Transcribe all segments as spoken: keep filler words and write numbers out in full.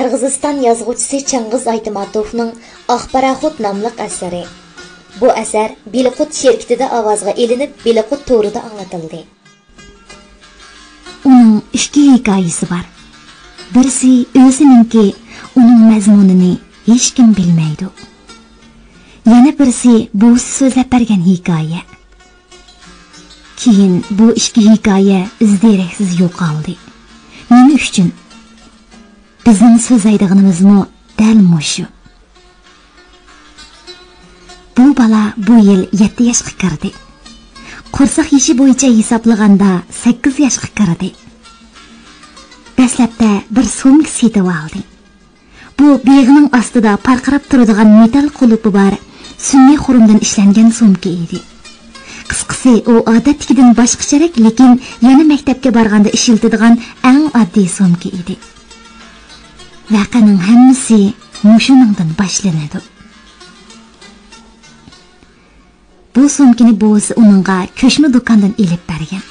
قىرغىزىستان يازغۇچىسى چىڭگىز ئايتماتوۋنىڭ ئاق پاراخوت ناملىق ئەسىرى. بۇ ئەسەر بىلىقۇت شىركىتىدە ئاۋازغا ئېلىنىپ، بىلىقۇت تورىدا ئاڭلىتىلدى. ئۇنىڭ ئىككى ھېكايىسى بار. بىرسى ئۆزىنىڭكى، ئۇنىڭ مەزمۇنىنى ھېچكىم بىلمەيدۇ. يەنە بىرسى بوۋىسى سۆزلەپ بەرگەن ھېكايە. كېيىن بۇ ئىككى ھېكايە ئىز-دېرەكسىز يوقالدى. نېمە ئۈچۈن؟ بىزنىڭ سۆزلەيدىغىنىمىزمۇ دەل مۇشۇ. بۇ بالا بۇ يىل يەتتە ياشقا كىردى. قورساق يېشى بويىچە ھېسابلىغاندا سەككىز ياشقا كىردى. دەسلەپتە بىر سومكا سېتىۋالدى. بۇ بېغىنىڭ ئاستىدا پارقىراپ تۇرىدىغان مېتال قۇلۇپى بار سۈنئىي خۇرۇمدىن ئىشلەنگەن سومكا ئىدى. قىسقىسى، ئۇ ئادەتتىكىدىن باشقىچىراق، لېكىن يەنە مەكتەپكە بارغاندا ئىشلىتىدىغان ئەڭ ئاددىي سومكا ئىدى. ۋەقەنىڭ ھەممىسى مۇشۇنىڭدىن باشلىنىدۇ. بۇ سومكىنى بوۋىسى ئۇنىڭغا كۆچمە دۇكاندىن ئېلىپ بەرگەن.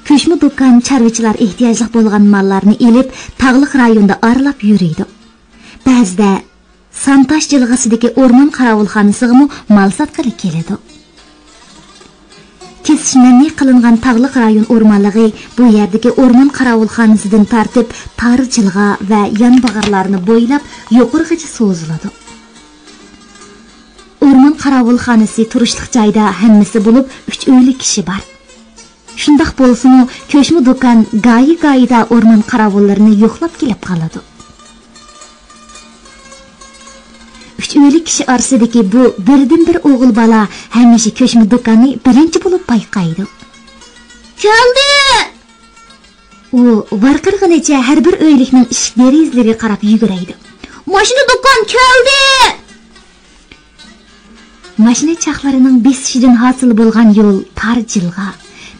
كۆچمە دۇكان چارۋىچىلار ئېھتىياجلىق بولغان ماللارنى ئېلىپ، تاغلىق رايوندا ئارىلاپ يۈرىدۇ. بەزىدە سانتاش جىلغىسىدىكى ئورمان قاراۋۇلخانىسىغىمۇ مال ساتقىلى كېلىدۇ. كېسىش مەنئى قىلىنغان تاغلىق رايون ئورمانلىقى بۇ يەردىكى ئورمان قاراۋۇلخانىسىدىن تارتىپ تار جىلغا ۋە يانباغارلارنى بويلاپ يۇقىرىغىچە سوزۇلىدۇ. ئورمان قاراۋۇلخانىسى تۇرۇشلۇق جايدا ھەممىسى بولۇپ ئۈچ ئۆيلۈك كىشى بار. شۇنداق بولسىمۇ، كۆچمە دۇكان گاھى-گاھىدا ئورمان قاراۋۇللىرىنى يوقلاپ كېلىپ قالىدۇ. ئۈچ ئۆيلۈك كىشى ئارىسىدىكى بۇ بىردىنبىر ئوغۇل بالا ھەمىشە كۆچمە دۇكاننى بىرىنچى بولۇپ بايقايدۇ. كەلدى! ئۇ ۋارقىرىغىنىچە ھەر بىر ئۆيلۈكنىڭ ئىشىك دېرىزىلىرىگە قاراپ يۈگۈرەيدۇ. ماشىنا دۇكان كەلدى! ماشىنا چاقلىرىنىڭ بېسىشىدىن ھاسىل بولغان يول تار جىلغا،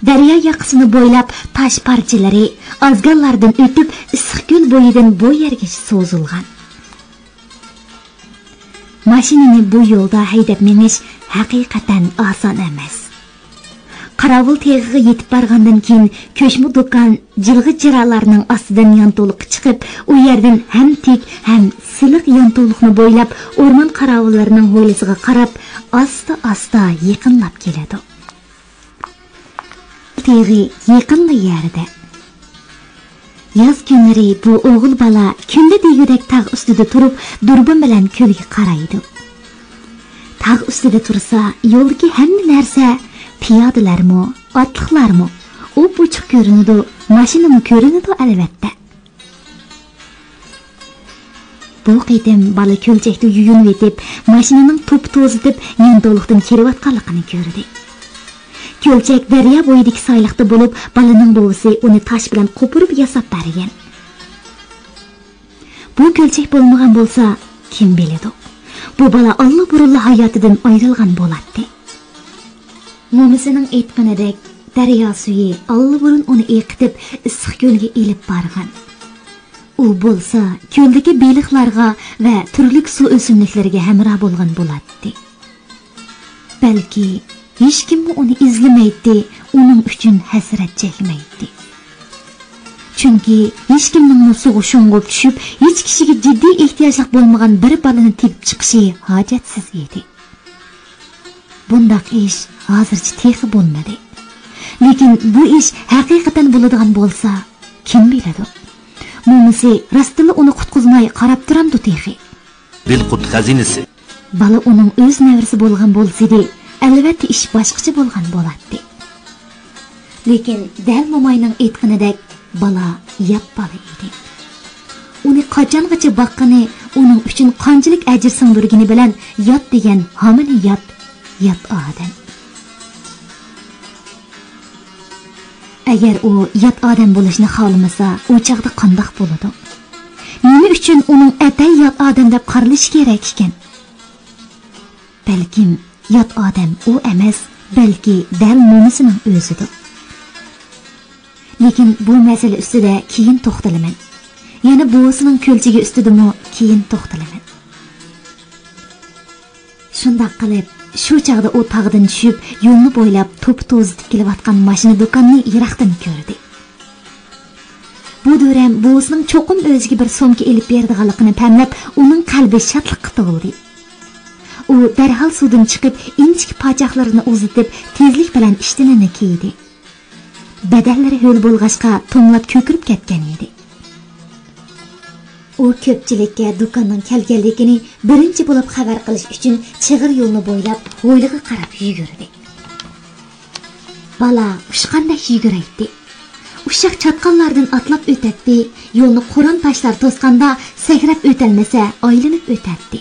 دەريا ياقىسىنى بويلاپ تاش پارچىلىرى ئازگاللاردىن ئۆتۈپ، ئىسسىقكۆل بويىدىن بۇ يەرگىچە سوزۇلغان. ماشىنىنى بۇ يولدا ھەيدەپ مېڭىش ھەقىقەتەن ئاسان ئەمەس. قاراۋۇل تېغىغا يېتىپ بارغاندىن كېيىن، كۆچمە دۇكان جىلغا جىرالارنىڭ ئاستىدىن يانتۇلۇققا چىقىپ، ئۇ يەردىن ھەم تىك، ھەم سىلىق يانتۇلۇقنى بويلاپ، ئورمان قاراۋۇللىرىنىڭ ھويلىسىغا قاراپ ئاستا-ئاستا يېقىنلاپ كېلىدۇ. تېغى يېقىنلا يەردە. ياز كۈنلىرى بۇ ئوغۇل بالا كۈندە دېگۈدەك تاغ ئۈستىدە تۇرۇپ، دۇربۇن بىلەن كۆلگە قارايدۇ. تاغ ئۈستىدە تۇرسا، يولدىكى ھەممە نەرسە، پىيادىلەرمۇ، ئاتلىقلارمۇ ئوپئوچۇق كۆرۈنىدۇ، ماشىنىمۇ كۆرۈنىدۇ، ئەلۋەتتە. بۇ قېتىم بالا كۆلچەكتە يۇيۇنۇۋېتىپ، ماشىنىنىڭ توپا توزۇتۇپ، يانتۇلۇقتىن كىرىۋاتقانلىقىنى كۆردى. كۆلچەك دەريا بويىدىكى سايلىقتا بولۇپ، بالىنىڭ بوۋىسى ئۇنى تاش بىلەن قوپۇرۇپ ياساپ بەرگەن. بۇ كۆلچەك بولمىغان بولسا، كىم بىلىدۇ؟ بۇ بالا ئاللىبۇرۇنلا ھاياتىدىن ئايرىلغان بولاتتى. مومىسىنىڭ ئېيتقىنىدەك، دەريا سۈيى ئاللىبۇرۇن ئۇنى ئېقىتىپ، ئىسسىقكۆلگە ئېلىپ بارغان. ئۇ بولسا كۆلدىكى بېلىقلارغا ۋە تۈرلۈك سۇ ئۆسۈملۈكلىرىگە ھەمراھ بولغان بولاتتى. بەلكى ھېچكىممۇ ئۇنى ئىزلىمەيتتى، ئۇنىڭ ئۈچۈن ھەسرەت چەكمەيتتى. چۈنكى ھېچكىمنىڭمۇ سۇغا شۇڭغۇپ چۈشۈپ، ھېچ كىشىگە جىددىي ئېھتىياجلىق بولمىغان بىر بالىنى تېپىپ چىقىشى ھاجەتسىز ئىدى. بۇنداق ئىش ھازىرچە تېخى بولمىدى. لېكىن بۇ ئىش ھەقىقەتەن بولىدىغان بولسا، كىم بىلىدۇ؟ مومىسى راستتىنلا ئۇنى قۇتقۇزماي قاراپ تۇرامدۇ تېخى؟ بىلقۇت خەزىنىسى. بالا ئۇنىڭ ئۆز نەۋرىسى بولغان بولسىدى، ئەلۋەتتە ئىش باشقىچە بولغان بولاتتى. لېكىن دەل موماينىڭ ئېيتقىنىدەك، بالا يات بالا ئىدى. ئۇنى قاچانغىچە باققىنى، ئۇنىڭ ئۈچۈن قانچىلىك ئەجىر سىڭدۈرگىنى بىلەن يات دېگەن ھامىنى يات، يات ئادەم. ئەگەر ئۇ يات ئادەم بولۇشنى خالىمىسا، ئۇ چاغدا قانداق بولىدۇ؟ نېمە ئۈچۈن ئۇنىڭ ئەتەي يات ئادەم دەپ قارىلىشى كېرەك ئىكەن؟ بەلكىم يات ئادەم ئۇ ئەمەس، بەلكى دەل مومىسىنىڭ ئۆزىدۇر. لېكىن بۇ مەسىلە ئۈستىدە كېيىن توختىلىمەن. يەنە بوۋىسىنىڭ كۆلچىكى ئۈستىدىمۇ كېيىن توختىلىمەن. شۇنداق قىلىپ، شۇ چاغدا ئۇ تاغدىن چۈشۈپ، يولنى بويلاپ توپا توزۇتۇپ كېلىۋاتقان ماشىنا دۇكاننى يىراقتىن كۆردى. بۇ دۆرەم بوۋىسىنىڭ چوقۇم ئۆزىگە بىر سومكا ئېلىپ بېرىدىغانلىقىنى پەملەپ، ئۇنىڭ قەلبى شادلىققا تولدى. ئۇ دەرھال سۇدىن چىقىپ، ئىنچىكە پاچاقلىرىنى ئۇزىتىپ، تېزلىك بىلەن ئىشتىنىنى كىيدى. بەدەنلىرى ھۆل بولغاچقا، توڭلاپ كۆكىرىپ كەتكەن ئىدى. ئۇ كۆپچىلىككە دۇكاننىڭ كەلگەنلىكىنى بىرىنچى بولۇپ خەۋەر قىلىش ئۈچۈن چىغىر يولنى بويلاپ، ھويلىغا قاراپ يۈگۈردى. بالا ئۇچقاندەك يۈگۈرەيتتى. ئۇششاق چاتقاللاردىن ئاتلاپ ئۆتەتتى، يولنى قورام تاشلار توسقاندا سەكرەپ ئۆتەلمىسە ئايلىنىپ ئۆتەتتى.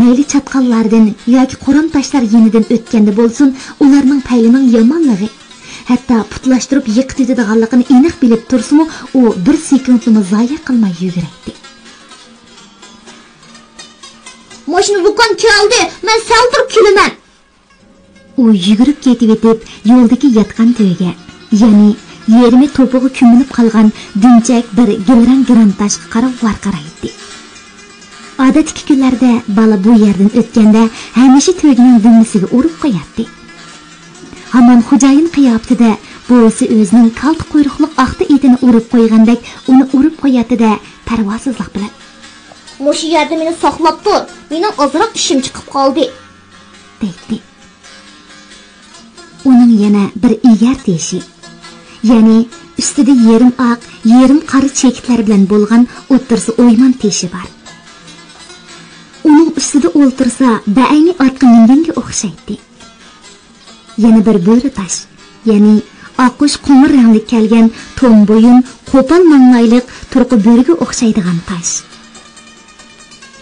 مەيلى چاتقاللاردىن ياكى قورام تاشلار يېنىدىن ئۆتكەندە بولسۇن، ئۇلارنىڭ پەيلىنىڭ يامانلىقى، ھەتتا پۇتلاشتۇرۇپ يىقىتىۋېتىدىغانلىقىنى ئېنىق بىلىپ تۇرسىمۇ، ئۇ بىر سېكۇنتنىمۇ زايە قىلماي يۈگۈرەتتى. ماشىنا دۇكان كەلدى، مەن سەل تۇرۇپ كېلىمەن. ئۇ يۈگۈرۈپ كېتىۋېتىپ، يولدىكى ياتقان تۆگە، يەنى يېرىمى توپىغا كۆمۈلۈپ قالغان دۈمچەك بىر گۈلرەڭ گىران تاشقا قاراپ ۋارقىرايتتى. ئادەتتىكى كۈنلەردە بالا بۇ يەردىن ئۆتكەندە، ھەمىشە تۆگىنىڭ دۈمبىسىگە ئۇرۇپ قوياتتى. ھامان خوجايىن قىياپىتىدە، بوۋىسى ئۆزىنىڭ كالتا قۇيرۇقلۇق ئاختا ئېتىنى ئۇرۇپ قويغاندەك ئۇنى ئۇرۇپ قوياتتى-دە، پەرۋاسىزلىق بىلەن، مۇشۇ يەردە مېنى ساقلاپ تۇر، مېنىڭ ئازراق ئىشىم چىقىپ قالدى، دەيتتى. ئۇنىڭ يەنە بىر ئېگەر تېشى، يەنى ئۈستىدە يېرىم ئاق، يېرىم قارا چېكىتلەر بىلەن بولغان ئوتتۇرىسى ئويمان تېشى بار. ئۇنىڭ ئۈستىدە ئولتۇرسا، بەئەينى ئاتقا مىنگەنگە ئوخشايتتى. يەنە بىر بۆرە تاش، يەنى ئاقۇش قوڭۇر رەڭلىك كەلگەن توم بويۇن، قوپال ماڭلايلىق تۇرقى بۆرىگە ئوخشايدىغان تاش.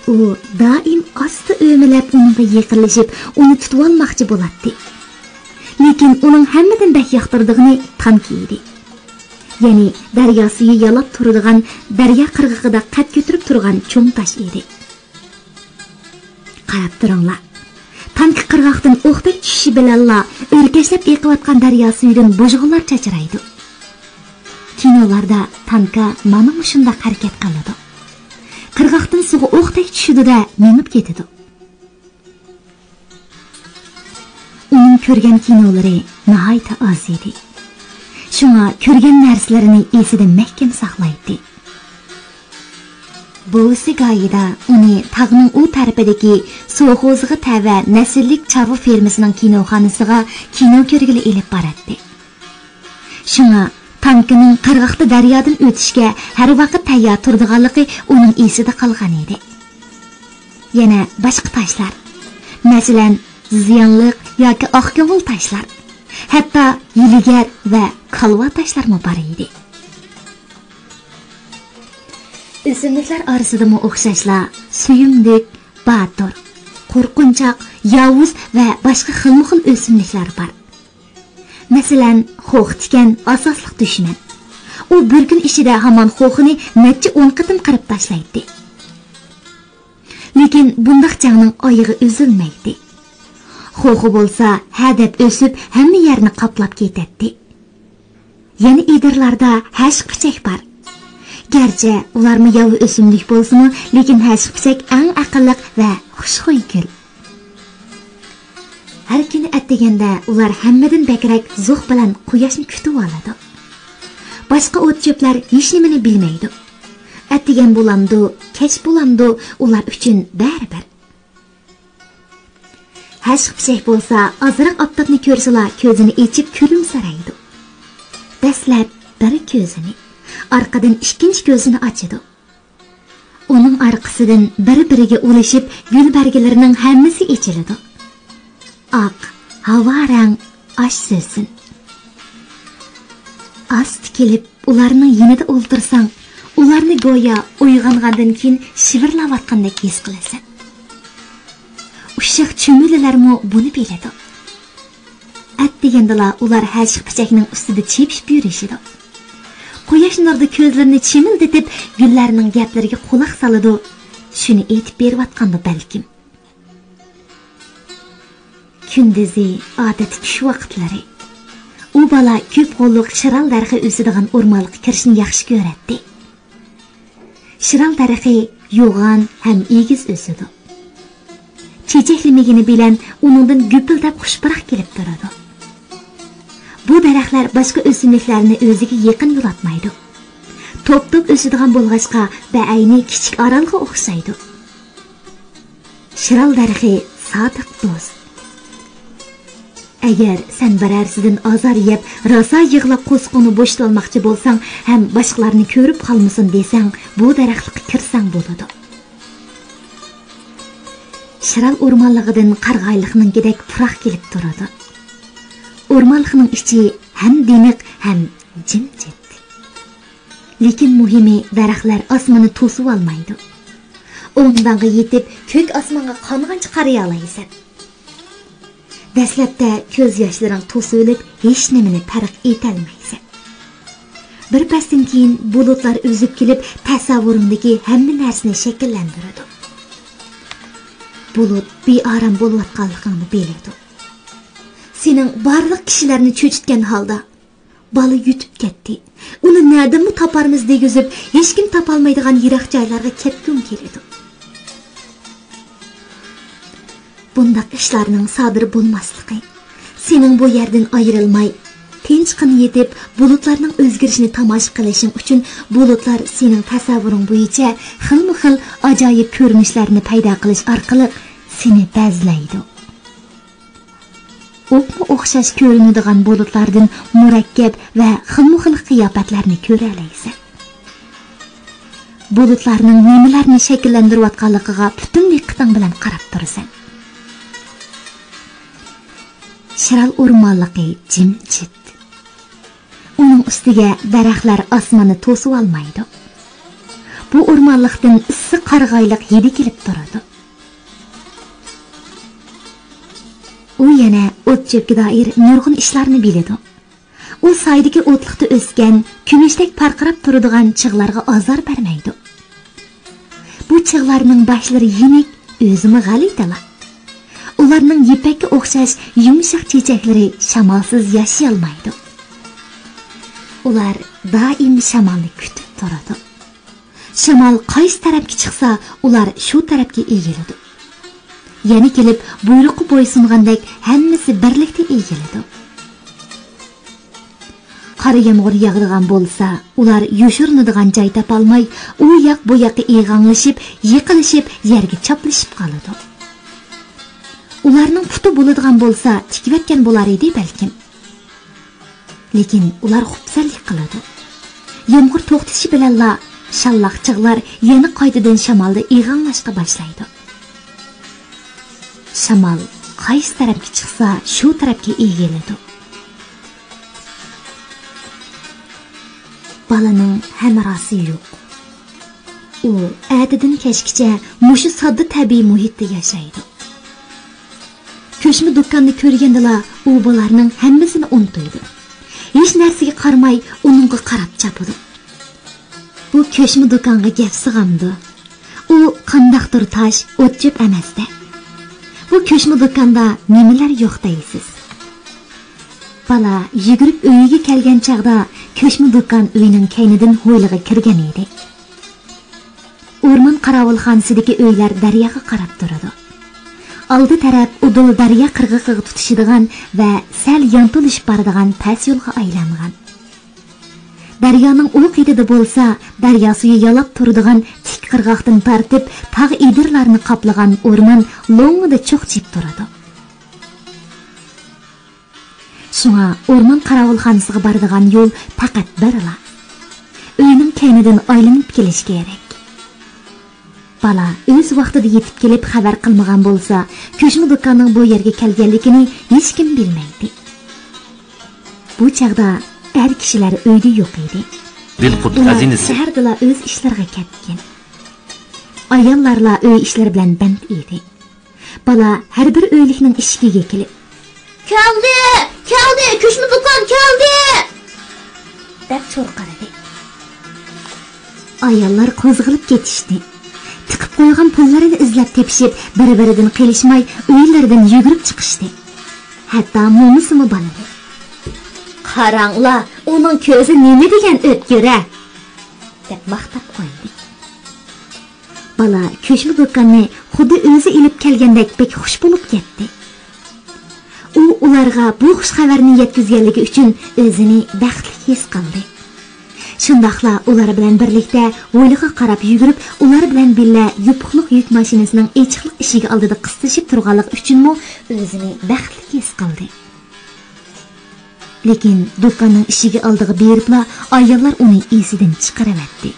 ئۇ دائىم ئاستا ئۆمىلەپ ئۇنىڭغا يېقىنلىشىپ، ئۇنى تۇتۇۋالماقچى بولاتتى. لېكىن ئۇنىڭ ھەممىدىن بەك ياقتۇرىدىغىنى تانكا ئىدى. يەنى دەريا سۈيى يالاپ تۇرىدىغان، دەريا قىرغىقىدا قەد كۆتۈرۈپ تۇرغان چوڭ تاش ئىدى. قاراپ تۇرۇڭلار. تانكا قىرغاقتىن ئوقتەك چۈشۈشى بىلەنلا ئۆركەشلەپ ئېقىۋاتقان دەريا سۈيىدىن بۇژغۇنلار چاچرايدۇ. كىنولاردا تانكا مانا مۇشۇنداق ھەرىكەت قىلىدۇ. قىرغاقتىن سۇغا ئوقتەك چۈشىدۇ-دە، مېڭىپ كېتىدۇ. ئۇنىڭ كۆرگەن كىنولىرى ناھايىتى ئاز ئىدى. شۇڭا كۆرگەن نەرسىلىرىنى ئېسىدە مەھكەم ساقلايتتى. بوۋىسى گاھىدا ئۇنى تاغنىڭ ئۇ تەرىپىدىكى سوخوزغا تەۋە نەسىللىك چارۋا فېرمىسىنىڭ كىنوخانىسىغا كىنو كۆرگىلى ئېلىپ باراتتى. شۇڭا تانكىنىڭ قىرغاقتا دەريادىن ئۆتۈشكە ھەر ۋاقىت تەييار تۇرىدىغانلىقى ئۇنىڭ ئېسىدە قالغان ئىدى. يەنە باشقا تاشلار، مەسىلەن، زىيانلىق ياكى ئاق كۆڭۈل تاشلار، ھەتتا ھىيلىگەر ۋە كالۋا تاشلارمۇ بار ئىدى. ئۆسۈملۈكلەر ئارىسىدىمۇ ئوخشاشلا سۆيۈملۈك، باتۇر، قورقۇنچاق، ياۋۇز ۋە باشقا خىلمۇخىل ئۆسۈملۈكلەر بار. مەسىلەن، خوخ تىكەن ئاساسلىق دۈشمەن. ئۇ بىر كۈن ئىچىدە ھامان خوخىنى نەچچە ئون قېتىم قىرىپ تاشلايتتى. لېكىن بۇنداق جەڭنىڭ ئايىغى ئۈزۈلمەيتتى. خوخا بولسا ھەدەپ ئۆسۈپ، ھەممە يەرنى قاپلاپ كېتەتتى. يەنە ئېدىرلاردا ھەشىق پىچەك بار. گەرچە ئۇلارمۇ ياۋا ئۆسۈملۈك بولسىمۇ، لېكىن ھەشىق پىچەك ئەڭ ئەقىللىق ۋە خۇشخۇي گۈل. ھەر كۈنى ئەتىگەندە ئۇلار ھەممىدىن بەكرەك زوق بىلەن قۇياشنى كۈتۈۋالىدۇ. باشقا ئوت-چۆپلەر ھېچنېمىنى بىلمەيدۇ. ئەتىگەن بولامدۇ، كەچ بولامدۇ، ئۇلار ئۈچۈن بەرىبىر. ھەشىق پىچەك بولسا ئازراق ئاپتاپنى كۆرسىلا كۆزىنى ئېچىپ كۈلۈمسىرەيدۇ. دەسلەپ بىر كۆزىنى، ئارقىدىن ئىككىنچى كۆزىنى ئاچىدۇ. ئۇنىڭ ئارقىسىدىن بىر-بىرىگە ئۇلىشىپ گۈل بەرگىلىرىنىڭ ھەممىسى ئېچىلىدۇ. ئاق، ھاۋا رەڭ ئاش سۆسۈن. ئاستا كېلىپ ئۇلارنىڭ يېنىدا ئولتۇرساڭ، ئۇلارنى گويا ئويغانغاندىن كېيىن شىۋىرلاۋاتقاندەك ھېس قىلىسەن. ئۇششاق چۈمۈلىلەرمۇ بۇنى بىلىدۇ. ئەتىگەندىلا ئۇلار ھەشىق پىچەكنىڭ ئۈستىدە چېپىشىپ يۈرۈشىدۇ. قۇياش نۇرىدا كۆزلىرىنى چىمىلدىتىپ، گۈللەرنىڭ گەپلىرىگە قۇلاق سالىدۇ. شۇنى ئېيتىپ بېرىۋاتقاندۇ بەلكىم. كۈندۈزى ئادەتتە چۈش ۋاقىتلىرى. ئۇ بالا كۆپ غوللۇق شىرال دەرىخى ئۆسىدىغان ئورمانلىققا كىرىشنى ياخشى كۆرەتتى. شىرال دەرىخى يوغان ھەم ئېگىز ئۆسىدۇ. چېچەكلىمىگىنى بىلەن ئۇنىڭدىن گۈپۈلدەپ خۇش پۇراق كېلىپ تۇرىدۇ. بۇ دەرەخلەر باشقا ئۆسۈملۈكلەرنى ئۆزىگە يېقىن يولاتمايدۇ. توپ-توپ ئۆسىدىغان بولغاچقا، بەئەينى كىچىك ئارالغا ئوخشايدۇ. شىرال دەرىخى سادىق دوست. ئەگەر سەن بىرەرسىدىن ئازار يەپ، راسا يىغلاپ قورسىقىڭنى بوشىتىۋالماقچى بولساڭ ھەم باشقىلارنى كۆرۈپ قالمىسۇن دېسەڭ، بۇ دەرەخلىككە كىرسەڭ بولىدۇ. شىرال ئورمانلىقىدىن قارىغايلىقنىڭكىدەك پۇراق كېلىپ تۇرىدۇ. ئورمانلىقنىڭ ئىچى ھەم دىمىق، ھەم جىمجىت. لېكىن مۇھىمى، دەرەخلەر ئاسماننى توسۇۋالمايدۇ. ئوڭدانغا يېتىپ، كۆك ئاسمانغا قانغانچە قارىيالايسەن. دەسلەپتە كۆز ياشلىرىڭ توسۇۋېلىپ، ھېچنېمىنى پەرق ئېتەلمەيسەن. بىر پەستىن كېيىن بۇلۇتلار ئۈزۈپ كېلىپ، تەسەۋۋۇرۇڭدىكى ھەممە نەرسىنى شەكىللەندۈرىدۇ. بۇلۇت بىئارام بولۇۋاتقانلىقىڭنى بىلىدۇ. سېنىڭ بارلىق كىشىلەرنى چۆچۈتكەن ھالدا، بالا يۈتۈپ كەتتى. ئۇنى نەدىنمۇ تاپارمىز دېگۈزۈپ، ھېچكىم تاپالمايدىغان يىراق جايلارغا كەتكۈڭ كېلىدۇ. بۇنداق ئىشلارنىڭ سادىر بولماسلىقى، سېنىڭ بۇ يەردىن ئايرىلماي، تىنچقىنا يېتىپ، بۇلۇتلارنىڭ ئۆزگىرىشىنى تاماشا قىلىشىڭ ئۈچۈن بۇلۇتلار سېنىڭ تەسەۋۋۇرۇڭ بويىچە خىلمۇ خىل ئاجايىپ كۆرۈنۈشلەرنى پەيدا قىلىش ئارقىلىق سېنى بەزلەيدۇ. ئوپمۇ ئوخشاش كۆرۈنىدىغان بۇلۇتلاردىن مۇرەككەپ ۋە خىلمۇ خىل قىياپەتلەرنى كۆرەلەيسەن. بۇلۇتلارنىڭ نېمىلەرنى شەكىللەندۈرۈۋاتقانلىقىغا پۈتۈن دىققىتىڭ بىلەن قاراپ تۇرىسەن. شىرال ئورمانلىقى جىمجىت. ئۇنىڭ ئۈستىگە دەرەخلەر ئاسماننى توسۇۋالمايدۇ. بۇ ئورمانلىقتىن ئىسسىق قارىغايلىق ھىدى كېلىپ تۇرىدۇ. ئۇ يەنە ئوت-چۆپكە دائىر نۇرغۇن ئىشلارنى بىلىدۇ. ئۇ سايدىكى ئوتلۇقتا ئۆسكەن، كۈمۈشتەك پارقىراپ تۇرىدىغان چىغلارغا ئازار بەرمەيدۇ. بۇ چىغلارنىڭ باشلىرى يېنىك، ئۆزىمۇ غەلىتىلا. ئۇلارنىڭ يىپەككە ئوخشاش يۇمشاق چېچەكلىرى شامالسىز ياشىيالمايدۇ. ئۇلار دائىم شامالنى كۈتۈپ تۇرىدۇ. شامال قايسى تەرەپكە چىقسا، ئۇلار شۇ تەرەپكە ئېگىلىدۇ. يەنە كېلىپ بۇيرۇققا بويسۇنغاندەك ھەممىسى بىرلىكتە ئېگىلىدۇ. قارا يامغۇر ياغىدىغان بولسا، ئۇلار يوشۇرۇنىدىغان جاي تاپالماي، ئۇ ياق بۇ ياققا ئېغاڭلىشىپ، يىقىلىشىپ، يەرگە چاپلىشىپ قالىدۇ. ئۇلارنىڭ پۇتى بولىدىغان بولسا، تىكىۋەتكەن بولار ئىدى بەلكىم. لېكىن ئۇلار خۇپسەنلىك قىلىدۇ. يامغۇر توختىشى بىلەنلا شاللاق چىغلار يەنە قايتىدىن شامالدا ئېغىڭلاشقا باشلايدۇ. شامال قايسى تەرەپكە چىقسا، شۇ تەرەپكە ئېگىلىدۇ. بالىنىڭ ھەمراھى يوق. ئۇ ئەتىدىن كەچكىچە مۇشۇ ساددا تەبىئىي مۇھىتتا ياشايدۇ. كۆچمە دۇكاننى كۆرگەندىلا ئۇ بۇلارنىڭ ھەممىسىنى ئۇنتۇيدۇ. ھېچ نەرسىگە قارىماي ئۇنىڭغا قاراپ چاپىدۇ. بۇ كۆچمە دۇكانغا گەپ سىغامدۇ؟ ئۇ قانداقتۇر تاش، ئوت-چۆپ ئەمەستە. بۇ كۆچمە دۇكاندا نېمىلەر يوق دەيسىز؟ بالا يۈگۈرۈپ ئۆيىگە كەلگەن چاغدا كۆچمە دۇكان ئۆينىڭ كەينىدىن ھويلىغا كىرگەن ئىدى. ئورمان قاراۋۇلخانىسىدىكى ئۆيلەر دەرياغا قاراپ تۇرىدۇ. ئالدى تەرەپ ئۇدۇل دەريا قىرغىقىغا تۇتىشىدىغان ۋە سەل يانتۇلۇشۇپ بارىدىغان پەس يولغا ئايلانغان. دەريانىڭ ئۇ قېتىدا بولسا، دەريا سۈيى يالاپ تۇرىدىغان تىك قىرغاقتىن تارتىپ تاغ ئېدىرلارنى قاپلىغان ئورمان لوڭىدا چوقچىيىپ تۇرىدۇ. شۇڭا ئورمان قاراۋۇلخانىسىغا بارىدىغان يول پەقەت بىرلا. ئۆينىڭ كەينىدىن ئايلىنىپ كېلىش كېرەك. بالا ئۆز ۋاقتىدا يېتىپ كېلىپ خەۋەر قىلمىغان بولسا، كۆچمە دۇكاننىڭ بۇ يەرگە كەلگەنلىكىنى ھېچكىم بىلمەيتتى. بۇ چاغدا ئەر كىشىلەر ئۆيدە يوق ئىدى. دىل قۇت ئۇلار خەزىنىسى. شەھەردىلا ئۆز ئىشلىرىغا كەتكەن. ئاياللارلا ئۆي ئىشلىرى بىلەن بەند ئىدى. بالا ھەر بىر ئۆيلۈكنىڭ ئىشىكىگە كېلىپ، «كەلدى! كەلدى! كۆچمە دۇكان كەلدى!» دەپ چۇرقىرىدى. ئاياللار قوزغىلىپ كېتىشتى. تىقىپ قويغان پۇللىرىنى ئىزلەپ تېپىشىپ، بىر-بىرىدىن قېلىشماي ئۆيلىرىدىن يۈگۈرۈپ چىقىشتى. ھەتتا مومىسىمۇ بالىنى، «قاراڭلا، ئۇنىڭ كۆزى نېمە دېگەن ئۆتكۈر-ە!» دەپ ماختاپ قويدى. بالا كۆچمە دۇكاننى خۇددى ئۆزى ئېلىپ كەلگەندەك بەك خۇش بولۇپ كەتتى. ئۇ ئۇلارغا بۇ خۇش خەۋەرنى يەتكۈزگەنلىكى ئۈچۈن ئۆزىنى بەختلىك ھېس قىلدى. شۇنداقلا ئۇلار بىلەن بىرلىكتە ھويلىغا قاراپ يۈگۈرۈپ، ئۇلار بىلەن بىللە يوپۇقلۇق يۈك ماشىنىسىنىڭ ئېچىقلىق ئىشىكى ئالدىدا قىستىشىپ تۇرغانلىقى ئۈچۈنمۇ ئۆزىنى بەختلىك ھېس قىلدى. لېكىن دۇكاننىڭ ئىشىكى ئالدىغا بېرىپلا ئاياللار ئۇنى ئېسىدىن چىقىرىۋەتتى.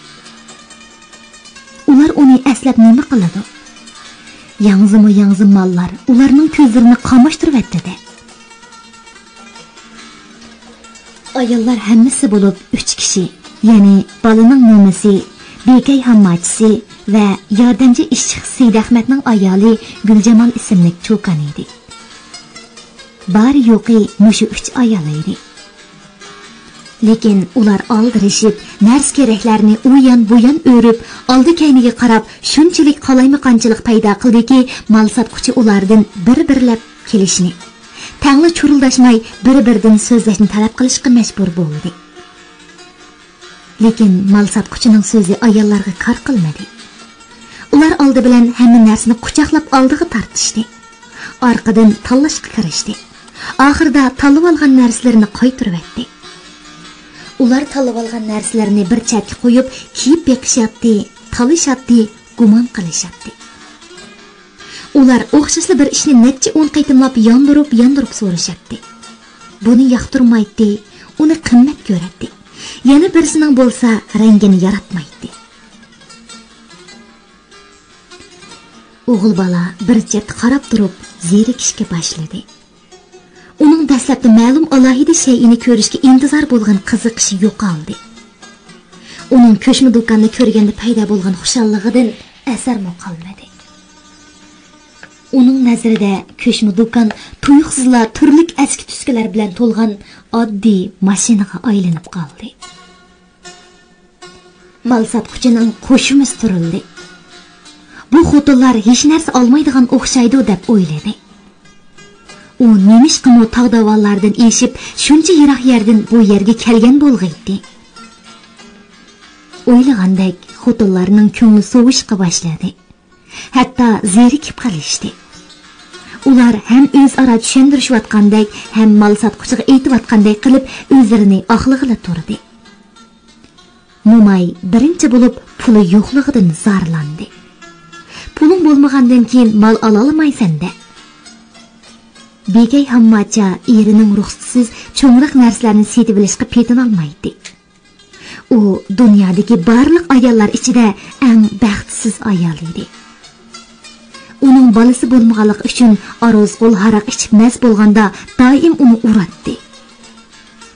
ئۇلار ئۇنى ئەسلەپ نېمە قىلىدۇ؟ ياڭزىمۇ ياڭزا ماللار ئۇلارنىڭ كۆزلىرىنى قاماشتۇرۇۋەتتى-دە. ئاياللار ھەممىسى بولۇپ ئۈچ كىشى، يەنى بالىنىڭ مومىسى، بىكەي ھامماچىسى ۋە ياردەمچى ئىشچىسى سېيىتئەخمەتنىڭ ئايالى گۈلجامال ئىسىملىك چوكان ئىدى. بارى يوقى مۇشۇ ئۈچ ئايال ئىدى. لېكىن ئۇلار ئالدىرىشىپ، نەرسە-كېرەكلەرنى ئۇ يان-بۇ يان ئۆرۈپ، ئالدى-كەينىگە قاراپ، شۇنچىلىك قالايمىقانچىلىق پەيدا قىلدىكى، مال ساتقۇچى ئۇلاردىن بىر-بىرلەپ كېلىشنى، تەڭلا چۇرۇلداشماي بىر-بىرىدىن سۆزلەشنى تەلەپ قىلىشقا مەجبۇر بولدى. لېكىن مال ساتقۇچىنىڭ سۆزى ئاياللارغا كار قىلمىدى. ئۇلار ئالدى بىلەن ھەممە نەرسىنى قۇچاقلاپ ئالدىغا تارتىشتى. ئارقىدىن تاللاشقا كىرىشتى. ئاخىرىدا تاللىۋالغان نەرسىلىرىنى قايتۇرۇۋەتتى. ئۇلار تاللىۋالغان نەرسىلىرىنى بىر چەتكە قويۇپ، كىيىپ بېقىشاتتى، تالىشاتتى، گۇمان قىلىشاتتى. ئۇلار ئوخشاشلا بىر ئىشنى نەچچە ئون قېتىملاپ ياندۇرۇپ-ياندۇرۇپ سورىشاتتى. بۇنى ياقتۇرمايتتى، ئۇنى قىممەت كۆرەتتى. يەنە بىرسىنىڭ بولسا رەڭگىنى ياراتمايتتى. ئوغۇل بالا بىر چەتتە قاراپ تۇرۇپ زېرىكىشكە باشلىدى. ئۇنىڭ دەسلەپتە مەلۇم ئالاھىدە شەيئىنى كۆرۈشكە ئىنتىزار بولغان قىزىقىشى يوقالدى. ئۇنىڭ كۆچمە دۇكاننى كۆرگەندە پەيدا بولغان خۇشاللىقىدىن ئەسەرمۇ قالمىدى. ئۇنىڭ نەزىرىدە كۆچمە دۇكان تۇيۇقسىزلا تۈرلۈك ئەسكى-تۈسكىلەر بىلەن تولغان ئاددىي ماشىنىغا ئايلىنىپ قالدى. مال ساتقۇچىنىڭ قوشۇمىسى تۇرۇلدى. بۇ خوتۇنلار ھېچ نەرسە ئالمايدىغان ئوخشايدۇ دەپ ئويلىدى. ئۇ نېمىشقىمۇ تاغ-داۋانلاردىن ئېشىپ شۇنچە يىراق يەردىن بۇ يەرگە كەلگەن بولغىيتتى؟ ئويلىغاندەك خوتۇنلارنىڭ كۆڭلى سوۋۇشقا باشلىدى. ھەتتا زېرىكىپ قېلىشتى. ئۇلار ھەم ئۆزئارا چۈشەندۈرۈشۈۋاتقاندەك، ھەم مال ساتقۇچىغا ئېيتىۋاتقاندەك قىلىپ ئۆزلىرىنى ئاقلىغىلى تۇردى. موماي بىرىنچى بولۇپ پۇلى يوقلۇقىدىن زارلاندى. پۇلۇڭ بولمىغاندىن كېيىن مال ئالالمايسەن-دە. بىكەي ھامماچا ئېرىنىڭ رۇخسىتىسىز چوڭراق نەرسىلەرنى سېتىۋېلىشقا پېتىنالمايتتى. ئۇ دۇنيادىكى بارلىق ئاياللار ئىچىدە ئەڭ بەختسىز ئايال ئىدى. ئۇنىڭ بالىسى بولمىغانلىقى ئۈچۈن ئارۇز قول ھاراق ئىچىپ مەست بولغاندا دائىم ئۇنى ئۇراتتى.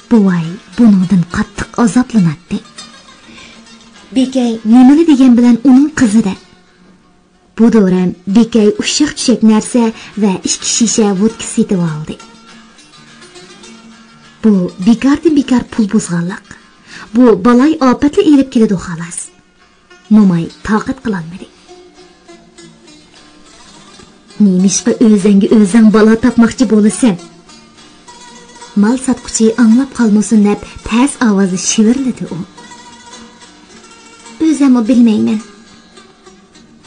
بوۋاي بۇنىڭدىن قاتتىق ئازابلىناتتى. بىكەي نېمىلا دېگەن بىلەن ئۇنىڭ قىزىدە. بۇ دورەم بىكەي ئۇششاق-چۈششەك نەرسە ۋە ئىككى شىشە ۋودكا سېتىۋالدى. بۇ بىكاردىن بىكار پۇل بۇزغانلىق. بۇ بالاي ئاپەتلا ئېلىپ كېلىدۇ خالاس. موماي تاقەت قىلالمىدى. نېمىشقا ئۆزەڭگە ئۆزەڭ بالا تاپماقچى بولىسەن؟ مال ساتقۇچى ئاڭلاپ قالمىسۇن دەپ پەس ئاۋازدا شىۋىرلىدى ئۇ. ئۆزەممۇ بىلمەيمەن.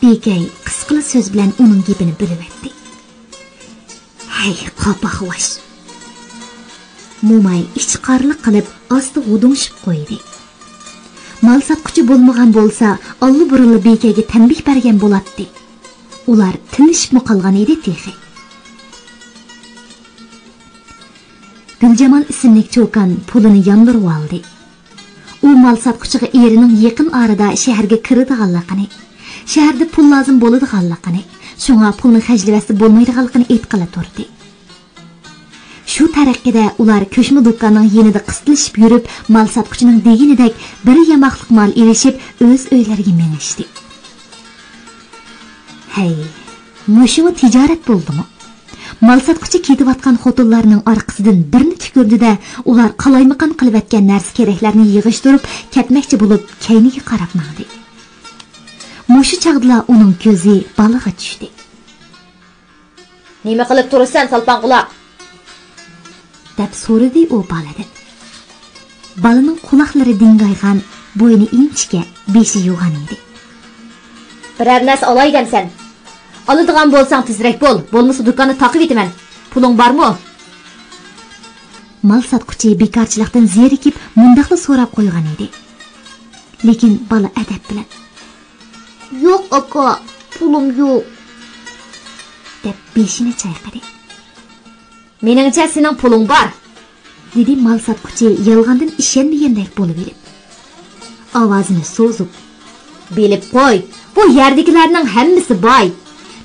بىكەي قىسقىلا سۆز بىلەن ئۇنىڭ گېپىنى بۆلۈۋەتتى. ھەي، قاپاقۋاش! موماي ئىچقارلىق قىلىپ ئاستا غۇدۇڭشىپ قويدى. مال ساتقۇچى بولمىغان بولسا، ئاللىبۇرۇنلا بىكەيگە تەنبىھ بەرگەن بولاتتى. ئۇلار تىنچلىشىپمۇ قالغان ئىدى تېخى. گۈلجامال ئىسىملىك چوكان پۇلىنى ياندۇرۇۋالدى. ئۇ مال ساتقۇچىغا ئېرىنىڭ يېقىن ئارىدا شەھەرگە كىرىدىغانلىقىنى، شەھەردە پۇل لازىم بولىدىغانلىقىنى، شۇڭا پۇلنى خەجلىۋەتسە بولمايدىغانلىقىنى ئېيتقىلى تۇردى. شۇ تەرىقىدە ئۇلار كۆچمە دۇكاننىڭ يېنىدا قىستىلىشىپ يۈرۈپ، مال ساتقۇچىنىڭ دېگىنىدەك بىر ياماقلىق مال ئېلىشىپ، ئۆز ئۆيلىرىگە مېڭىشتى. ھەي، مۇشۇمۇ تىجارەت بولدىمۇ؟ مال ساتقۇچى كېتىۋاتقان خوتۇنلارنىڭ ئارقىسىدىن بىرنى تۈكۈردى-دە، ئۇلار قالايمىقان قىلىۋەتكەن نەرسە-كېرەكلەرنى يىغىشتۇرۇپ، كەتمەكچى بولۇپ، كەينىگە قاراپ ماڭدى. مۇشۇ چاغدىلا ئۇنىڭ كۆزى بالىغا چۈشتى. نېمە قىلىپ تۇرىسەن، سالپاڭ قۇلاق؟ دەپ سورىدى ئۇ بالىدىن. بالىنىڭ قۇلاقلىرى دىڭگايغان، بوينى ئىنچىكە، بېشى يوغان ئىدى. بىرەر نەرسە ئالاي دەمسەن؟ ئالىدىغان بولساڭ تېزرەك بول، بولمىسا دۇكاننى تاقىۋېتىمەن. پۇلۇڭ بارمۇ؟ مال ساتقۇچى بىكارچىلىقتىن زېرىكىپ مۇنداقلا سوراپ قويغان ئىدى. لېكىن بالا ئەدەپ بىلەن، «يوق، ئاكا، پۇلۇم يوق» دەپ بېشىنى چايقىدى. «مېنىڭچە، سېنىڭ پۇلۇڭ بار»، دېدى مال ساتقۇچى يالغاندىن ئىشەنمىگەندەك بولۇۋېلىپ. ئاۋازىنى سوزۇپ، «بىلىپ قوي، بۇ يەردىكىلەرنىڭ ھەممىسى باي.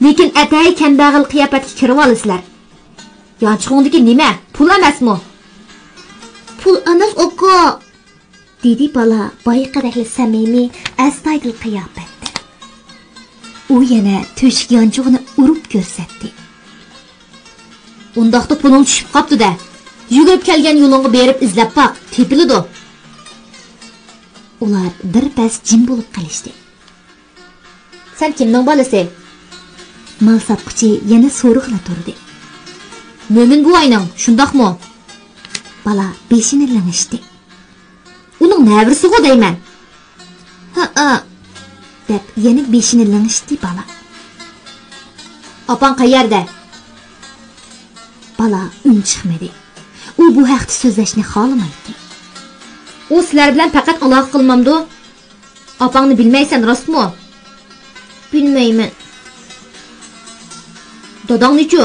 لېكىن ئەتەي كەمبەغەل قىياپەتكە كىرىۋالىسىلەر. يانچۇقۇڭدىكى نېمە؟ پۇل ئەمەسمۇ؟» «پۇل ئەمەس، ئاكا.» دېدى بالا بايىقىدەكلا سەمىمىي، ئەستايىدىل قىياپەتتە. ئۇ يەنە تۆشۈك يانچۇقىنى ئۇرۇپ كۆرسەتتى. «ئۇنداقتا پۇلۇڭ چۈشۈپ قاپتۇ-دە. يۈگۈرۈپ كەلگەن يولۇڭغا بېرىپ ئىزدەپ باق، تېپىلىدۇ.» ئۇلار بىر پەس جىم بولۇپ قېلىشتى. «سەن كىمنىڭ بالىسى؟» مال ساتقۇچى يەنە سورىغىلى تۇردى. «مۆمىن بوۋاينىڭ، شۇنداقمۇ؟» بالا بېشىنى لىڭشىتتى. «ئۇنىڭ نەۋرىسىغۇ دەيمەن.» «ھەئە» دەپ يەنە بېشىنى لىڭشىتتى بالا. «ئاپاڭ قەيەردە؟» بالا ئۈن چىقمىدى. ئۇ بۇ ھەقتە سۆزلەشنى خالىمايتتى. «ئۇ سىلەر بىلەن پەقەت ئالاقە قىلمامدۇ؟ ئاپاڭنى بىلمەيسەن، راستمۇ؟» «بىلمەيمەن.» «داداڭنىچۇ؟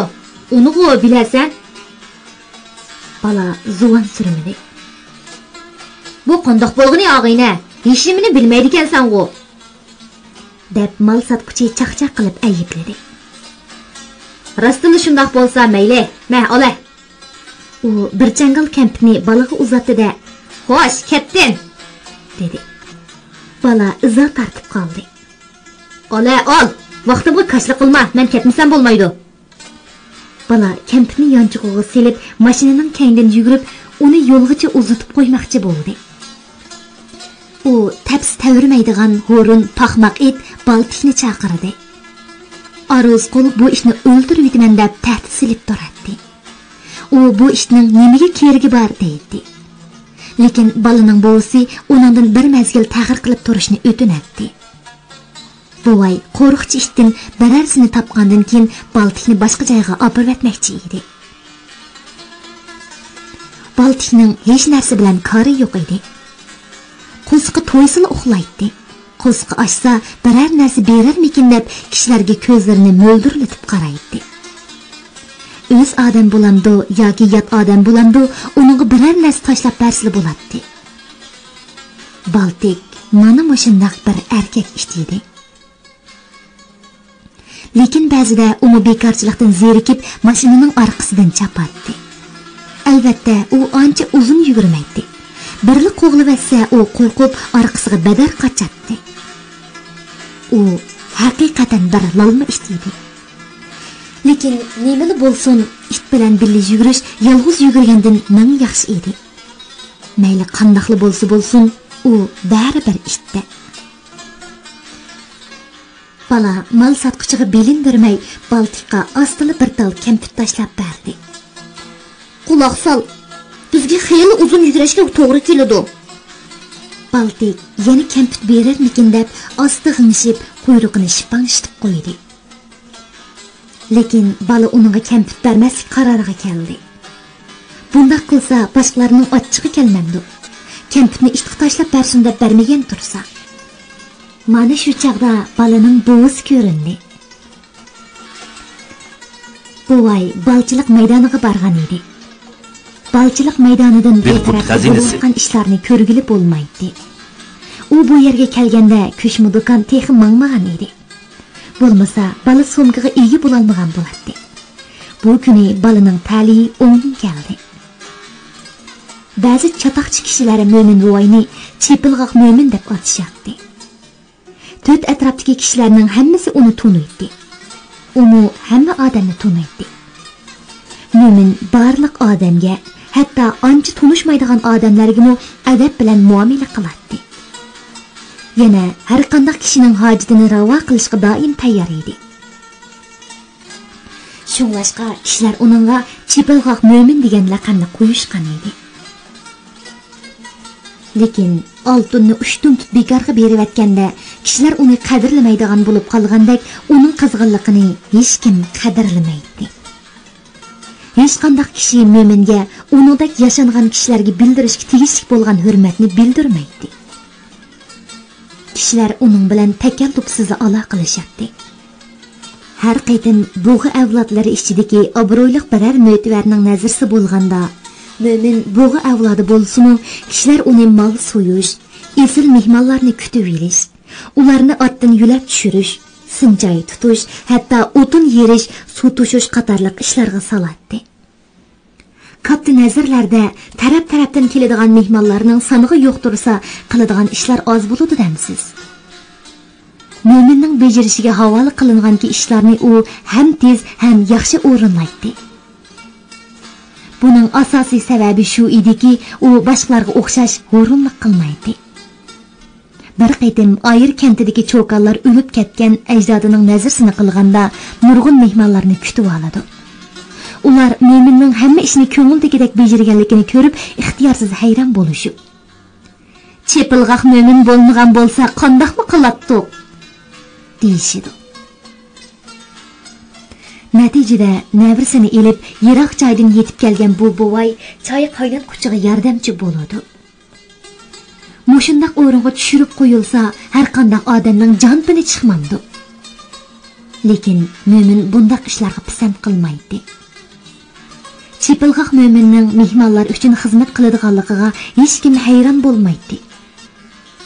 ئۇنىغۇ بىلەرسەن.» بالا زۇۋان سۈرمىدى. «بۇ قانداق بولغىنى، ئاغىنە؟ ھېچنېمىنى بىلمەيدىكەنسەنغۇ؟» دەپ مال ساتقۇچى چاقچاق قىلىپ ئەيىبلىدى. «راستىنلا شۇنداق بولسا مەيلى، مە، ئالە.» ئۇ بىر چاڭگال كەمپۈتنى بالىغا ئۇزاتتى-دە، «خوش، كەتتىم!» دېدى. بالا ئىزا تارتىپ قالدى. «ئالە، ئال! ۋاقتىمغا كاشىلا قىلما، مەن كەتمىسەم بولمايدۇ.» بالا كەمپۈتنى يانچۇقىغا سېلىپ، ماشىنىنىڭ كەينىدىن يۈگۈرۈپ، ئۇنى يولغىچە ئۇزىتىپ قويماقچى بولدى. ئۇ تەپسى تەۋرىمەيدىغان ھۇرۇن پاخماق ئىت بالتىكنى چاقىردى. ئارۇز قۇل بۇ ئىتنى ئۆلتۈرۈۋېتىمەن دەپ تەھدىت سېلىپ تۇراتتى. ئۇ بۇ ئىتنىڭ نېمىگە كېرىكى بار دەيتتى. لېكىن بالىنىڭ بوۋىسى ئۇنىڭدىن بىر مەزگىل تەخىر قىلىپ تۇرۇشنى ئۆتۈنەتتى. بوۋاي قورۇقچى ئىتتىن بىرەرسىنى تاپقاندىن كېيىن بالتىكنى باشقا جايغا ئاپىرىۋەتمەكچى ئىدى. بالتىكنىڭ ھېچ نەرسە بىلەن كارى يوق ئىدى. قورسىقى تويسىلا ئۇخلايتتى. قورسىقى ئاچسا، بىرەر نەرسە بېرەرمىكىن دەپ كىشىلەرگە كۆزلىرىنى مۆلدۈرلىتىپ قارايتتى. ئۆز ئادەم بولامدۇ ياكى يات ئادەم بولامدۇ، ئۇنىڭغا بىرەر نەرسە تاشلاپ بەرسىلا بولاتتى. بالتىك مانا مۇشۇنداق بىر ئەركەك ئىت ئىدى. لېكىن بەزىدە ئۇمۇ بىكارچىلىقتىن زېرىكىپ، ماشىنىنىڭ ئارقىسىدىن چاپاتتى. ئەلۋەتتە، ئۇ ئانچە ئۇزۇن يۈگۈرمەيتتى. بىرلا قوغلىۋەتسە، ئۇ قورقۇپ، ئارقىسىغا بەدەر قاچاتتى. ئۇ ھەقىقەتەن بىر لالما ئىت ئىدى. لېكىن نېمىلا بولسۇن، ئىت بىلەن بىللە يۈگۈرۈش يالغۇز يۈگۈرگەندىن مىڭ ياخشى ئىدى. مەيلى قانداقلا بولسا بولسۇن، ئۇ بەرىبىر ئىتتى. بالا مال ساتقۇچىغا بىلىندۈرمەي، بالتىكقا ئاستىلا بىر تال كەمپۈت تاشلاپ بەردى. «قۇلاق سال، بىزگە خېلى ئۇزۇن يۈگۈرۈشكە توغرا كېلىدۇ.» بالتىك يەنە كەمپۈت بېرەرمىكىن دەپ ئاستا غىڭشىپ، قۇيرۇقىنى شىپاڭشىتىپ قويدى. لېكىن بالا ئۇنىڭغا كەمپۈت بەرمەسلىك قارارىغا كەلدى. بۇنداق قىلسا، باشقىلارنىڭ ئاچچىقى كەلمەمدۇ؟ كەمپۈتنى ئىتقا تاشلاپ بەرسۇن دەپ بەرمىگەن تۇرسا. مانا شۇ چاغدا بالىنىڭ بوۋىسى كۆرۈندى. بوۋاي بالىچىلىق مەيدانىغا بارغان ئىدى. بالىچىلىق مەيدانىدىن بۇ تەرەپتە بولۇۋاتقان ئىشلارنى كۆرگىلى بولمايتتى. ئۇ بۇ يەرگە كەلگەندە كۆچمە دۇكان تېخى ماڭمىغان ئىدى. بولمىسا، بالا سومكىغا ئىگە بولالمىغان بولاتتى. بۇ كۈنى بالىنىڭ تەلىيى ئوڭدىن كەلدى. بەزى چاتاقچى كىشىلەر مۆمىن بوۋاينى چېپىلغاق مۆمىن دەپ ئاتىشاتتى. تۆت ئەتراپتىكى كىشىلەرنىڭ ھەممىسى ئۇنى تونۇيتتى. ئۇمۇ ھەممە ئادەمنى تونۇيتتى. مۆمىن بارلىق ئادەمگە، ھەتتا ئانچە تونۇشمايدىغان ئادەملەرگىمۇ ئەدەپ بىلەن مۇئامىلە قىلاتتى. يەنە ھەرقانداق كىشىنىڭ ھاجىتىنى راۋا قىلىشقا دائىم تەييار ئىدى. شۇڭلاشقا كىشىلەر ئۇنىڭغا چېپىلغاق مۆمىن دېگەن لەقەمنى قويۇشقان ئىدى. لېكىن ئالتۇننى ئۇشتۇمتۇت بىكارغا بېرىۋەتكەندە، كىشىلەر ئۇنى قەدىرلىمەيدىغان بولۇپ قالغاندەك، ئۇنىڭ قىزغىنلىقىنى ھېچكىم قەدىرلىمەيتتى. ھېچقانداق كىشى مۆمىنگە ئۇنىڭدەك ياشانغان كىشىلەرگە بىلدۈرۈشكە تېگىشلىك بولغان ھۆرمەتنى بىلدۈرمەيتتى. كىشىلەر ئۇنىڭ بىلەن تەكەللۇپسىزلا ئالاقىلىشاتتى. ھەر قېتىم بۇغا ئەۋلادلىرى ئىچىدىكى ئابرۇيلۇق بىرەر مۆتىۋەرنىڭ نەزىرىسى بولغاندا، مۆمىن بۇغا ئەۋلادى بولسىمۇ، كىشىلەر ئۇنى مال سويۇش، ئېسىل مېھمانلارنى كۈتۈۋېلىش، ئۇلارنى ئاتتىن يۆلەپ چۈشۈرۈش، سىنچاي تۇتۇش، ھەتتا ئوتۇن يېرىش، سۇ توشۇش قاتارلىق ئىشلارغا سالاتتى. كاتتا نەزىرلەردە تەرەپ-تەرەپتىن كېلىدىغان مېھمانلارنىڭ سانىغا يۇقتۇرسا، قىلىدىغان ئىشلار ئاز بولىدۇ دەمسىز؟ مۆمىننىڭ بېجىرىشىگە ھاۋالە قىلىنغانكى ئىشلارنى ئۇ ھەم تېز، ھەم ياخشى ئورۇنلايتتى. بۇنىڭ ئاساسىي سەۋەبى شۇ ئىدىكى، ئۇ باشقىلارغا ئوخشاش ھۇرۇنلۇق قىلمايتتى. بىر قېتىم ئايىر كەنتىدىكى چوكانلار ئۆلۈپ كەتكەن ئەجدادىنىڭ نەزىرىسىنى قىلغاندا، نۇرغۇن مېھمانلارنى كۈتۈۋالىدۇ. ئۇلار مۆمىننىڭ ھەممە ئىشنى كۆڭۈلدىكىدەك بېجىرگەنلىكىنى كۆرۈپ، ئىختىيارسىز ھەيران بولۇشۇپ، «چېپىلغاق مۆمىن بولمىغان بولسا، قانداقمۇ قىلاتتۇق؟» دېيىشىدۇ. نەتىجىدە، نەۋرىسىنى ئېلىپ، يىراق جايدىن يېتىپ كەلگەن بۇ بوۋاي چاي قايناتقۇچىغا ياردەمچى بولىدۇ. مۇشۇنداق ئورۇنغا چۈشۈرۈپ قويۇلسا، ھەرقانداق ئادەمنىڭ جان پېنى چىقمامدۇ؟ لېكىن مۆمىن بۇنداق ئىشلارغا پىسەنت قىلمايتتى. چېپىلغاق مۆمىننىڭ مېھمانلار ئۈچۈن خىزمەت قىلىدىغانلىقىغا ھېچكىم ھەيران بولمايتتى.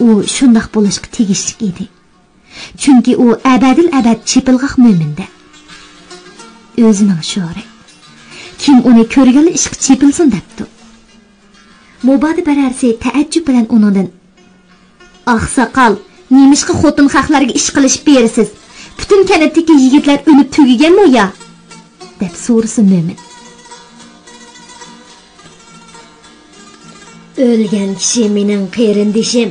ئۇ شۇنداق بولۇشقا تېگىشلىك ئىدى. چۈنكى ئۇ ئەبەدىل ئەبەد چېپىلغاق مۆمىندە. ئۆزىنىڭ شورى. كىم ئۇنى كۆرگەنلا ئىشقا چېپىلسۇن دەپتۇ. مۇبادا بىرەرسى تەئەججۈپ بىلەن ئۇنىڭدىن، «ئاقساقال، نېمىشقا خوتۇن خەقلەرگە ئىش قىلىشىپ بېرىسىز؟ پۈتۈن كەنتتىكى يىگىتلەر ئۆلۈپ تۈگىگەنمۇ يا؟» دەپ سورىسا مۆمىن. «ئۆلگەن كىشى مېنىڭ قېرىندىشىم.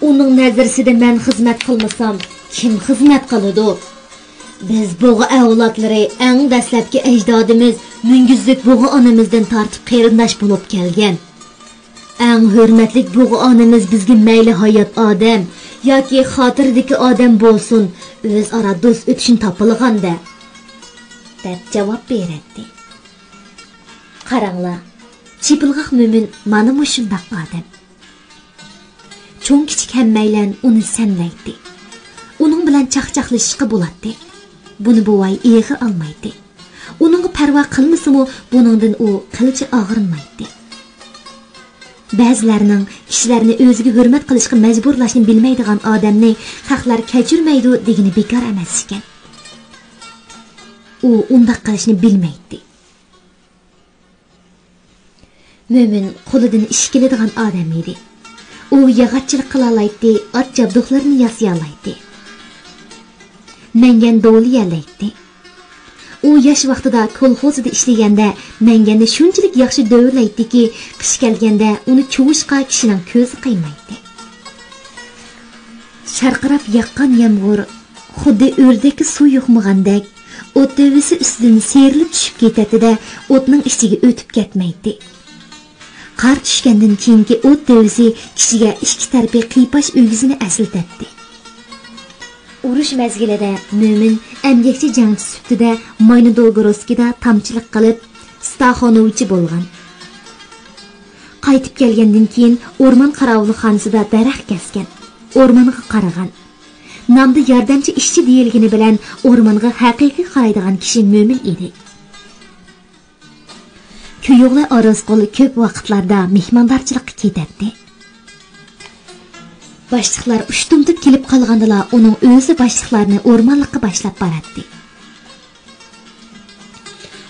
ئۇنىڭ نەزىرىسىدە مەن خىزمەت قىلمىسام، كىم خىزمەت قىلىدۇ؟ بىز بۇغا ئەۋلادلىرى ئەڭ دەسلەپكى ئەجدادىمىز مۈڭگۈزلۈك بۇغا ئانىمىزدىن تارتىپ قېرىنداش بولۇپ كەلگەن. ئەڭ ھۆرمەتلىك بۇغا ئانىمىز بىزگە مەيلى ھايات ئادەم ياكى خاتىرىدىكى ئادەم بولسۇن، ئۆزئارا دوست ئۆتۈشنى تاپىلىغان-دە» دەپ جاۋاب بېرەتتى. قاراڭلار، چېپىلغاق مۆمىن مانا مۇشۇنداق ئادەم. چوڭ-كىچىك ھەممەيلەن ئۇنى سەنلەيتتى. ئۇنىڭ بىلەن چاقچاقلىشىشقا بولاتتى. بۇنى بوۋاي ئېغىر ئالمايتتى. ئۇنىڭغا پەرۋا قىلمىسىمۇ، بۇنىڭدىن ئۇ قىلچە ئاغرىنمايتتى. بەزىلەرنىڭ كىشىلەرنى ئۆزىگە ھۆرمەت قىلىشقا مەجبۇرلاشنى بىلمەيدىغان ئادەمنى خەقلەر كەچۈرمەيدۇ دېگىنى بىكار ئەمەس ئىكەن. ئۇ ئۇنداق قىلىشنى بىلمەيتتى. مۆمىن قولىدىن ئىش كېلىدىغان ئادەم ئىدى. ئۇ ياغاچچىلىق قىلالايتتى، ئات جابدۇقلىرىنى ياسىيالايتتى. مەڭگەن دوۋىلىيەلەيتتى. ئۇ ياش ۋاقتىدا كولخوزدا ئىشلىگەندە، مەڭگەننى شۇنچىلىك ياخشى دۆۋىلەيتتىكى، قىش كەلگەندە ئۇنى چۇۋۇشقا كىشىنىڭ كۆزى قىيمايتتى. شارقىراپ ياغقان يامغۇر خۇددى ئۆردەككە سۇ يۇقمىغاندەك، ئوت دۆۋىسى ئۈستىدىن سىيرىلىپ چۈشۈپ كېتەتتى-دە، ئوتنىڭ ئىچىگە ئۆتۈپ كەتمەيتتى. قار چۈشكەندىن كېيىنكى ئوت دۆۋىسى كىشىگە ئىككى تەرىپى قىيپاش ئۆگزىنى ئەسلىتەتتى. ئۇرۇش مەزگىلىدە مۆمىن ئەمگەكچى جەڭچى سۈپىتىدە ماينودوگورسكىدا تامچىلىق قىلىپ، ستاخانوۋچى بولغان. قايتىپ كەلگەندىن كېيىن ئورمان قاراۋۇلخانىسىدا دەرەخ كەسكەن، ئورمانغا قارىغان. نامدا ياردەمچى ئىشچى دېيىلگىنى بىلەن ئورمانغا ھەقىقىي قارايدىغان كىشى مۆمىن ئىدى. كۆيۈغلى ئارزقۇل كۆپ ۋاقىتلاردا مېھماندارچىلىققا كېتەتتى. باشلىقلار ئۇشتۇمتۇت كېلىپ قالغاندىلا، ئۇنىڭ ئۆزى باشلىقلارنى ئورمانلىققا باشلاپ باراتتى.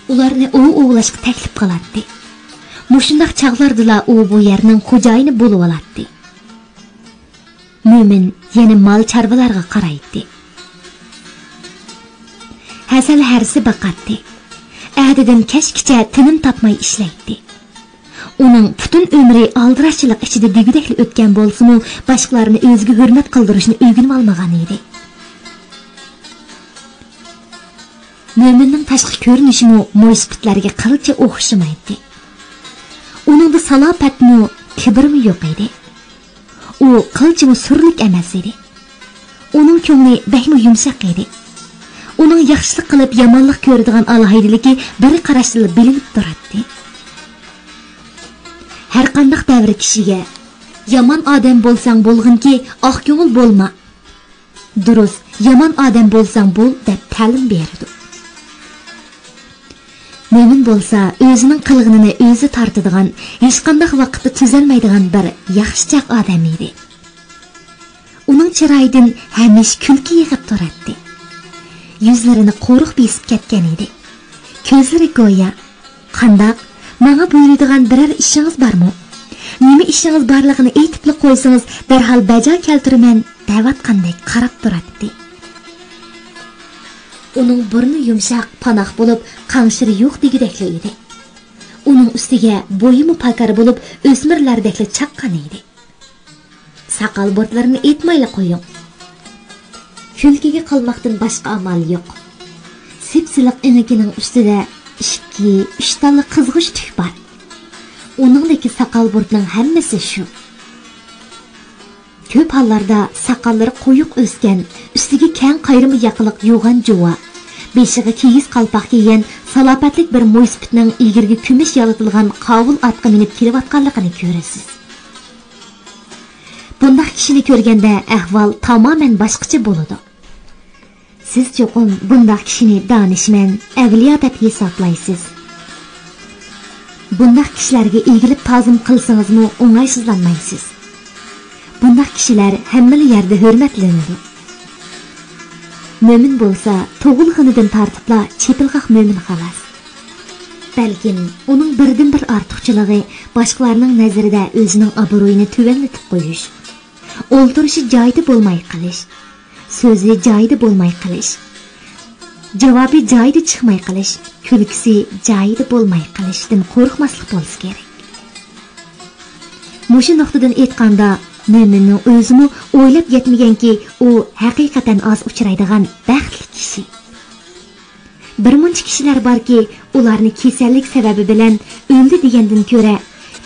ئۇلارنى ئوۋ ئوۋلاشقا تەكلىپ قىلاتتى. مۇشۇنداق چاغلاردىلا ئۇ بۇ يەرنىڭ خوجايىنى بولۇۋالاتتى. مۆمىن يەنە مال چارۋىلارغا قارايتتى. ھەسەل ھەرىسى باقاتتى. ئەتىدىن كەچكىچە تىنىم تاپماي ئىشلەيتتى. ئۇنىڭ پۈتۈن ئۆمرى ئالدىراشچىلىق ئىچىدە دېگۈدەكلا ئۆتكەن بولسىمۇ، باشقىلارنى ئۆزىگە ھۆرمەت قىلدۇرۇشنى ئۆگىنىۋالمىغان ئىدى. مۆمىننىڭ تاشقى كۆرۈنۈشىمۇ مويسىپىتلەرگە قىلچە ئوخشىمايتتى. ئۇنىڭدا سالاپەتمۇ، كىبىرمۇ يوق ئىدى. ئۇ قىلچىمۇ سۈرلۈك ئەمەس ئىدى. ئۇنىڭ كۆڭلى بەكمۇ يۇمشاق ئىدى. ئۇنىڭ ياخشىلىق قىلىپ يامانلىق كۆرىدىغان ئالاھىدىلىكى بىر قاراشتىلا بىلىنىپ تۇراتتى. ھەرقانداق دەۋر كىشىگە، «يامان ئادەم بولساڭ بولغىنكى، ئاق كۆڭۈل بولما» دۇرۇس، يامان ئادەم بولساڭ بول دەپ تەلىم بېرىدۇ. مۆمىن بولسا ئۆزىنىڭ قىلغىنىنى ئۆزى تارتىدىغان، ھېچقانداق ۋاقىتتا تۈزەلمەيدىغان بىر ياخشىچاق ئادەم ئىدى. ئۇنىڭ چىرايىدىن ھەمىشە كۈلكە يېغىپ تۇراتتى. يۈزلىرىنى قورۇق بېسىپ كەتكەن ئىدى. كۆزلىرى گويا، «قانداق؟ ماڭا بۇيرۇيدىغان بىرەر ئىشىڭىز بارمۇ؟ نېمە ئىشىڭىز بارلىقىنى ئېيتىپلا قويسىڭىز، دەرھال بەجا كەلتۈرىمەن» دەۋاتقاندەك قاراپ تۇراتتى. ئۇنىڭ بۇرنى يۇمشاق، پاناق بولۇپ، قاڭشىرى يوق دېگۈدەكلا ئىدى. ئۇنىڭ ئۈستىگە بويىمۇ پاكار بولۇپ، ئۆسمۈرلەردەكلا چاققان ئىدى. ساقال بۇرۇتلىرىنى ئېيتمايلا قويۇڭ. كۈلكىگە قالماقتىن باشقا ئامال يوق. سىپسىلىق ئېڭىكىنىڭ ئۈستىدە ئىككى، ئۈچ تاللا قىزغۇچ تۈك بار. ئۇنىڭدىكى ساقال بۇرۇتنىڭ ھەممىسى شۇ. كۆپ ھاللاردا ساقاللىرى قويۇق ئۆسكەن، ئۈستىگە كەڭ قايرىما ياقىلىق يوغان جۇۋا، بېشىغا كىگىز قالپاق كىيگەن سالاپەتلىك بىر مويسىپىتنىڭ ئېگىرىگە كۈمۈش يالىتىلغان قاۋۇل ئاتقا مىنىپ كېلىۋاتقانلىقىنى كۆرىسىز. بۇنداق كىشىنى كۆرگەندە ئەھۋال تامامەن باشقىچە بولىدۇ. سىز چوقۇم بۇنداق كىشىنى دانىشمەن، ئەۋلىيا دەپ ھېسابلايسىز. بۇنداق كىشىلەرگە ئېگىلىپ تازىم قىلسىڭىزمۇ ئوڭايسىزلانمايسىز. بۇنداق كىشىلەر ھەممىلا يەردە ھۆرمەتلىنىدۇ. مۆمىن بولسا تۇغۇلغىنىدىن تارتىپلا چېپىلغاق مۆمىن خالاس. بەلكىم ئۇنىڭ بىردىنبىر ئارتۇقچىلىقى باشقىلارنىڭ نەزىرىدە ئۆزىنىڭ ئابرۇيىنى تۆۋەنلىتىپ قويۇش. ئولتۇرۇشى جايىدا بولماي قېلىش، سۆزى جايىدا بولماي قېلىش، جاۋابى جايىدا چىقماي قېلىش، كۈلكىسى جايىدا بولماي قېلىشتىن قورقماسلىق بولسا كېرەك. مۇشۇ نۇقتىدىن ئېيتقاندا، مۆمىننىڭ ئۆزىمۇ ئويلاپ يەتمىگەنكى، ئۇ ھەقىقەتەن ئاز ئۇچرايدىغان بەختلىك كىشى. بىرمۇنچە كىشىلەر باركى، ئۇلارنى كېسەللىك سەۋەبى بىلەن ئۆلدى دېگەندىن كۆرە،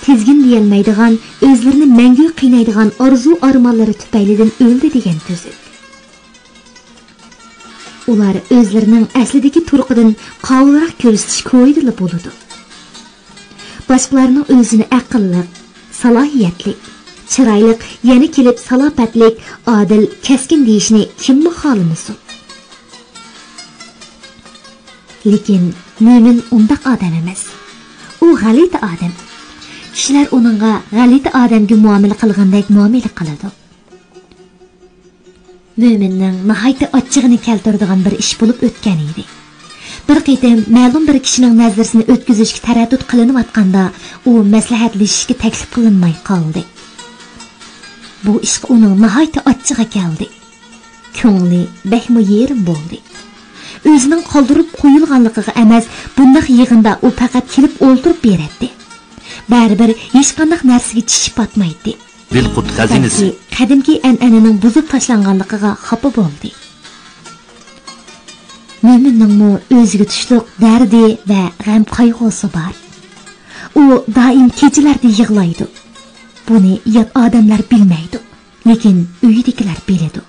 تىزگىن دېيەلمەيدىغان، ئۆزلىرىنى مەڭگۈ قىينايدىغان ئارزۇ-ئارمانلىرى تۈپەيلىدىن ئۆلدى دېگەن تۈزۈك. ئۇلار ئۆزلىرىنىڭ ئەسلىدىكى تۇرقىدىن قاۋۇلراق كۆرسىتىش كويىدىلا بولىدۇ. باشقىلارنىڭ ئۆزىنى ئەقىللىق، سالاھىيەتلىك، چىرايلىق، يەنە كېلىپ سالاپەتلىك، ئادىل، كەسكىن دېيىشنى كىممۇ خالىمىسۇن؟ لېكىن مۆمىن ئۇنداق ئادەم ئەمەس. ئۇ غەلىتە ئادەم. كىشىلەر ئۇنىڭغا غەلىتە ئادەمگە مۇئامىلە قىلغاندەك مۇئامىلە قىلىدۇ. مۆمىننىڭ ناھايىتى ئاچچىقىنى كەلتۈرىدىغان بىر ئىش بولۇپ ئۆتكەن ئىدى. بىر قېتىم مەلۇم بىر كىشىنىڭ نەزىرىسىنى ئۆتكۈزۈشكە تەرەددۇت قىلىنىۋاتقاندا، ئۇ مەسلىھەتلىشىشكە تەكلىپ قىلىنماي قالدى. بۇ ئىشقا ئۇنىڭ ناھايىتى ئاچچىقى كەلدى. كۆڭلى بەكمۇ يېرىم بولدى. ئۆزىنىڭ قالدۇرۇپ قويۇلغانلىقىغا ئەمەس، بۇنداق يىغىندا ئۇ پەقەت كېلىپ ئولتۇرۇپ بېرەتتى. بەرىبىر ھېچقانداق نەرسىگە چىشى پاتمايتتى. دىلقۇت خەزىنىسى. بەلكى قەدىمكى ئەنئەنىنىڭ بۇزۇپ تاشلانغانلىقىغا خاپا بولدى. مۆمىننىڭمۇ ئۆزىگە تۇشلۇق دەردى ۋە غەم-قايغۇسى بار. ئۇ دائىم كېچىلەردە يىغلايدۇ. بۇنى يات ئادەملەر بىلمەيدۇ، لېكىن ئۆيىدىكىلەر بىلىدۇ.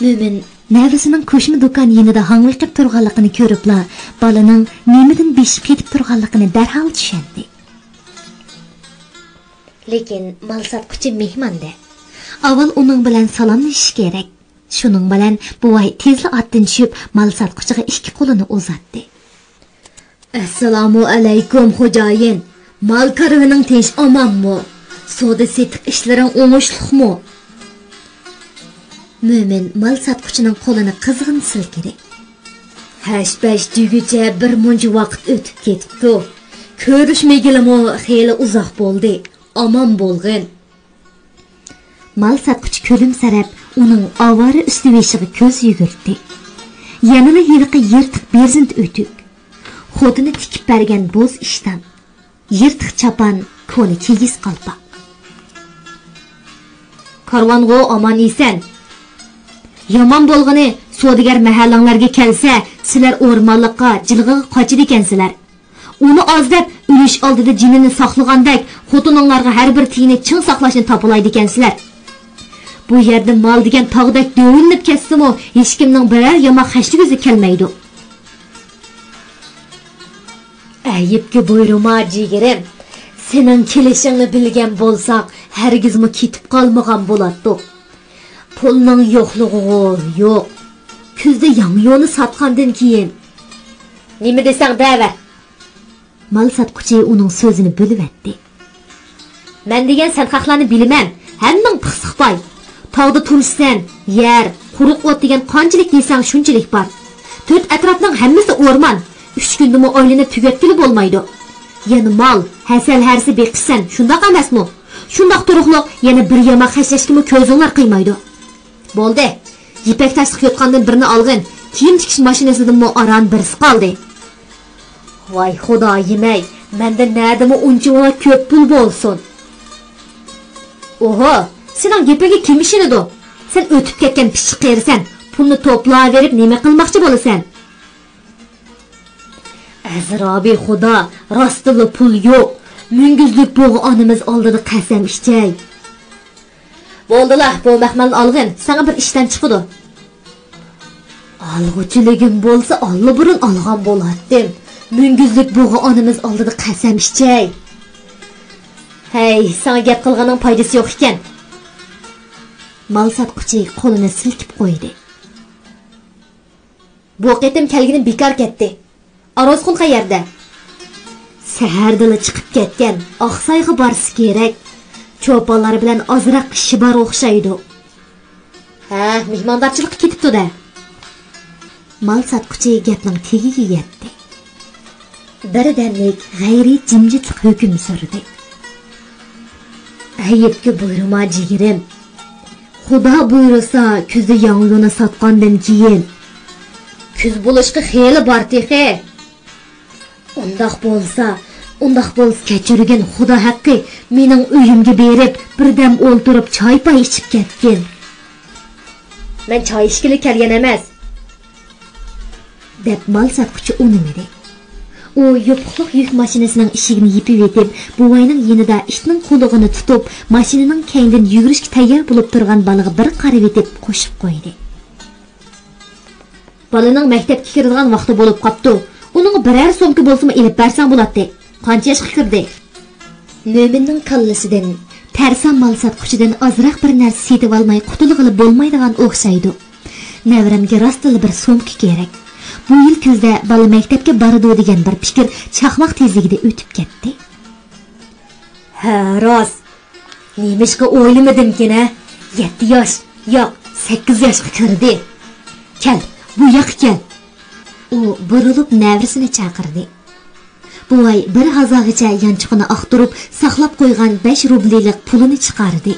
مۆمىن نەۋرىسىنىڭ كوچما دۇكان يېنىدا ھاڭۋېقىپ تۇرغانلىقىنى كۆرۈپلا، بالىنىڭ نېمىدىن بېشى قېتىپ تۇرغانلىقىنى دەرھال چۈشەندى. لېكىن مال ساتقۇچى مېھماندە. ئاۋۋال ئۇنىڭ بىلەن سالاملىشىش كېرەك. شۇنىڭ بىلەن بوۋاي تېزلا ئاتتىن چۈشۈپ، مال ساتقۇچىغا ئىككى قولىنى ئۇزاتتى. ئەسسالامۇ ئەلەيكۇم، خوجايىن. مال كارۋىنىڭ تىنچ ئامانمۇ؟ سودا سېتىق ئىشلىرىڭ ئوڭۇشلۇقمۇ؟ مۆمىن مال ساتقۇچىنىڭ قولىنى قىزغىن سىلكىدى. ھەش-پەش دېگۈچە بىر مۇنچە ۋاقىت ئۆتۈپ كېتىپتۇ. كۆرۈشمىگىلىمۇ خېلى ئۇزاق بولدى. ئامان بولغىن. مال ساتقۇچى كۈلۈمسىرەپ، ئۇنىڭ ئاۋارە ئۈستى-بېشىغا كۆز يۈگۈرتتى. يەنىلا ھېلىقى يىرتىق بېرزېنت ئۆتۈك. خوتۇنى تىكىپ بەرگەن بوز ئىشتان. يىرتىق چاپان، كونا كىگىز قالپاق. كارۋانغۇ ئامان-ئېسەن. يامان بولغىنى، سودىگەر مەھەللەڭلارگە كەلسە، سىلەر ئورمانلىققا، جىلغىغا قاچىدىكەنسىلەر. ئۇنى ئاز دەپ، ئۈلۈش ئالدىدا جېنىنى ساقلىغاندەك، خوتۇنۇڭلارغا ھەر بىر تىيىنى چىڭ ساقلاشنى تاپىلايدىكەنسىلەر. بۇ يەردە مال دېگەن تاغدەك دۆۋىلىنىپ كەتسىمۇ، ھېچكىمنىڭ بىرەر ياماق خەجلىگۈسى كەلمەيدۇ. ئەيىبكە بۇيرۇما، جىگىرىم. سېنىڭ كېلىشىڭنى بىلگەن بولساق، ھەرگىزمۇ كېتىپ قالمىغان بولاتتۇق. پۇلنىڭ يوقلۇقىغۇ يوق. كۈزدە ياڭيۇنى ساتقاندىن كېيىن. نېمە دېسەڭ دەۋە. مال ساتقۇچى ئۇنىڭ سۆزىنى بۆلۈۋەتتى. مەن دېگەن سەنخەقلەرنى بىلىمەن، ھەممىڭ پىخسىق باي. تاغدا تۇرۇشسەن، يەر، قۇرۇق ئوت دېگەن قانچىلىك دېسەڭ شۇنچىلىك بار. تۆت ئەتراپنىڭ ھەممىسى ئورمان، ئۈچ كۈندىمۇ ئايلىنىپ تۈگەتكىلى بولمايدۇ. يەنە مال، ھەسەل ھەرىسى بېقىشسەن، شۇنداق ئەمەسمۇ؟ شۇنداق تۇرۇقلۇق يەنە بىر يامان خەجلەشكىمۇ كۆزۈڭلار قىيمايدۇ. بولدى، يىپەك تاشلىق يوتقاندىن بىرنى ئالغىن، كىيىم تىكىش ماشىنىسىدىنمۇ ئاران بىرسى قالدى. ۋاي خۇدايىم-ئەي، مەندە نەدىمۇ ئۇنچىۋالا كۆپ پۇل بولسۇن. ئوھو، سېنىڭ گېپىڭگە كىم ئىشىنىدۇ؟ سەن ئۆتۈپ كەتكەن پىششىق قېرىسەن، پۇلنى توپلاۋېرىپ نېمە قىلماقچى بولىسەن؟ ئەزرابى خۇدا، راستتىنلا پۇل يوق. مۈڭگۈزلۈك بۇغا ئانىمىز ئالدىدا قەسەم ئىچەي. بولدىلا، بۇ مەخمەلنى ئالغىن، ساڭا بىر ئىشتان چىقىدۇ. ئالغۇچىلىكىم بولسا ئاللىبۇرۇن ئالغان بولاتتىم. مۈڭگۈزلۈك بۇغا ئانىمىز ئالدىدا قەسەم ئىچەي. ھەي، ساڭا گەپ قىلغاننىڭ پايدىسى يوق ئىكەن. مال ساتقۇچى قولىنى سىلكىپ قويدى. بۇ قېتىم كەلگىنىم بىكار كەتتى. ئارۇسخۇن قەيەردە؟ سەھەردىلا چىقىپ كەتكەن، ئاقسايغا بارسا كېرەك. چوپانلار بىلەن ئازراق ئىشى بار ئوخشايدۇ. ھە، مېھماندارچىلىققا كېتىپتۇ-دە. مال ساتقۇچى گەپنىڭ تېگىگە يەتتى. بىردەملىك غەيرىي جىمجىتلىق ھۆكۈم سۈردى. ئەيىبكە بۇيرۇما، جىگىرىم. خۇدا بۇيرۇسا، كۈزدە ياڭيۇنى ساتقاندىن كېيىن. كۈز بولۇشقا خېلى بار تېخى. ئۇنداق بولسا، ئۇنداق بولسا كەچۈرگىن، خۇدا ھەققى، مېنىڭ ئۆيۈمگە بېرىپ، بىردەم ئولتۇرۇپ، چاي-پاي ئىچىپ كەتكىن. مەن چاي ئىچكىلى كەلگەن ئەمەس. دەپ مال ساتقۇچى ئۇنىمىدى. ئۇ يوپۇقلۇق يۈك ماشىنىسىنىڭ ئىشىكىنى يېپىۋېتىپ، بوۋاينىڭ يېنىدا ئىتنىڭ قۇلىقىنى تۇتۇپ، ماشىنىنىڭ كەينىدىن يۈگۈرۈشكە تەييار بولۇپ تۇرغان بالىغا بىر قارىۋېتىپ قوشۇپ قويدى. بالىنىڭ مەكتەپكە كىرىدىغان ۋاقتى بولۇپ قاپتۇ. ئۇنىڭغا بىرەر سومكا بولسىمۇ ئېلىپ بەرسەڭ بولاتتى. قانچە ياشقا كىردى؟ مۆمىننىڭ كاللىسىدىن تەرسا مال ساتقۇچىدىن ئازراق بىر نەرسە سېتىۋالماي قۇتۇلغىلى بولمايدىغان ئوخشايدۇ. نەۋرەمگە راستلا بىر سومكا كېرەك. بۇ يىل كۈزدە بالا مەكتەپكە بارىدۇ دېگەن بىر پىكىر چاقماق تېزلىكىدە ئۆتۈپ كەتتى. ھە، راست. نېمىشقا ئويلىمىدىمكىن، ھە؟ يەتتە ياش، ياق، سەككىز ياشقا كىردى. كەل، بۇ ياققا كەل. ئۇ بۇرۇلۇپ نەۋرىسىنى چاقىردى. بوۋاي بىر ھازاغىچە يانچۇقىنى ئاختۇرۇپ، ساقلاپ قويغان بەش روبلىلىق پۇلىنى چىقاردى.